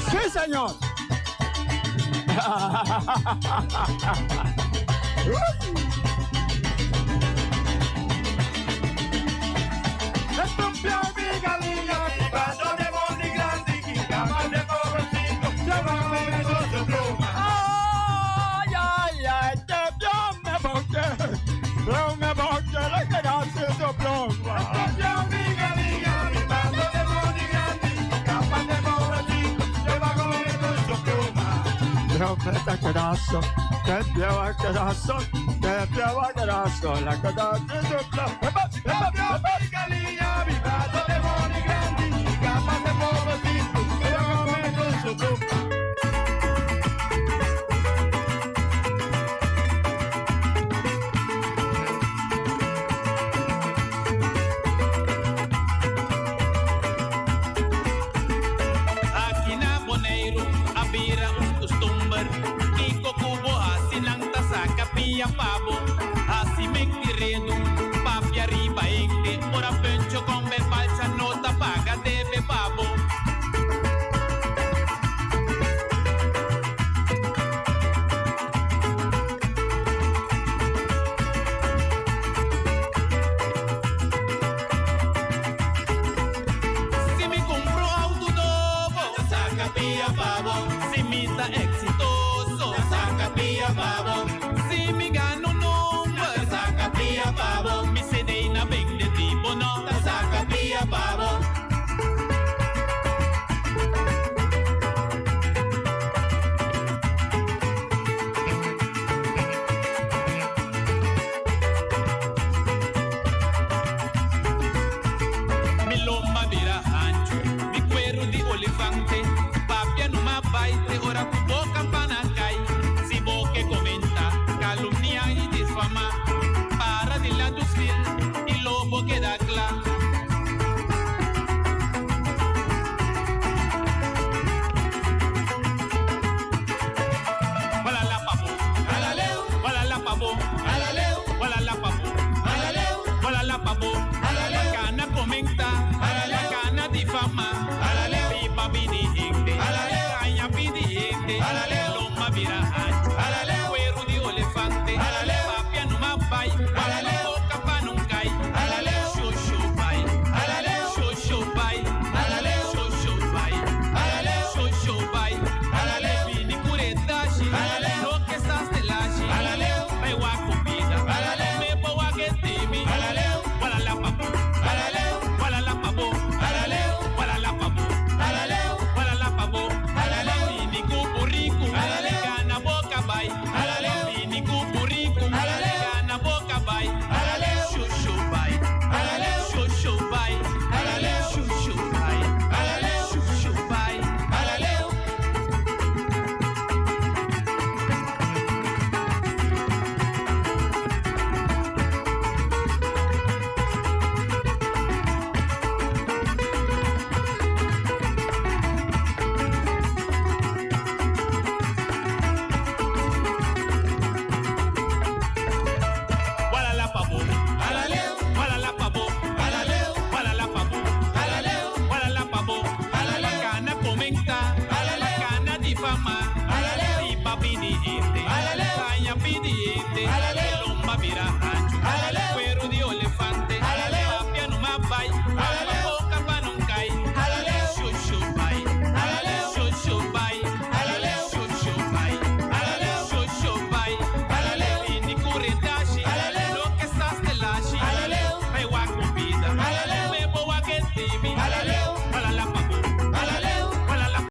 [SPEAKER 16] ¡Sí, señor! Ay, ay, ay, que Dios me boque, Dios me boque, la que nace su pluma. Dios me quedazo, que Dios quedazo, que Dios quedazo, la que nace su pluma.
[SPEAKER 14] Aki na Boneiru a bira un kustumber. Kiko ku bo hasi nan ta saka pia pa bo. Hasi mek di redu, papia riba hende. Ora Pencho kombe balsa no ta paga debe pa bo. Si mi kumpra outo nobo, ta saka pia pa bo. Si mi ta eksitoso, ta saka pia pa bo. Si mi gana un number, ta saka pia pa bo. Mi CD na bende di bo no, ta saka pia pa bo. Mi lomba bira hanchu, mi kueru di olifante. Papia numa bai te ora ku bo kampana kai. Si bo ke komentá, kalumniá i disfamá. Para dilanti spil i lo bo keda kla. Wala la pa bo, wala la pa bo, wala la pa bo, wala la pa bo. Kana komentá, kana difamá. Pipa bini hende, kaña bini hende. Lomba bira hanchu, kueru di olefante. Papia numa bai, boka pa nun kai. Sho sho bai, sho sho bai, sho sho bai, sho sho bai. Bini kure dashi, no ke sa stelashi. Bai wak bo bida, me bo. grandi, e lomba bira hanchu.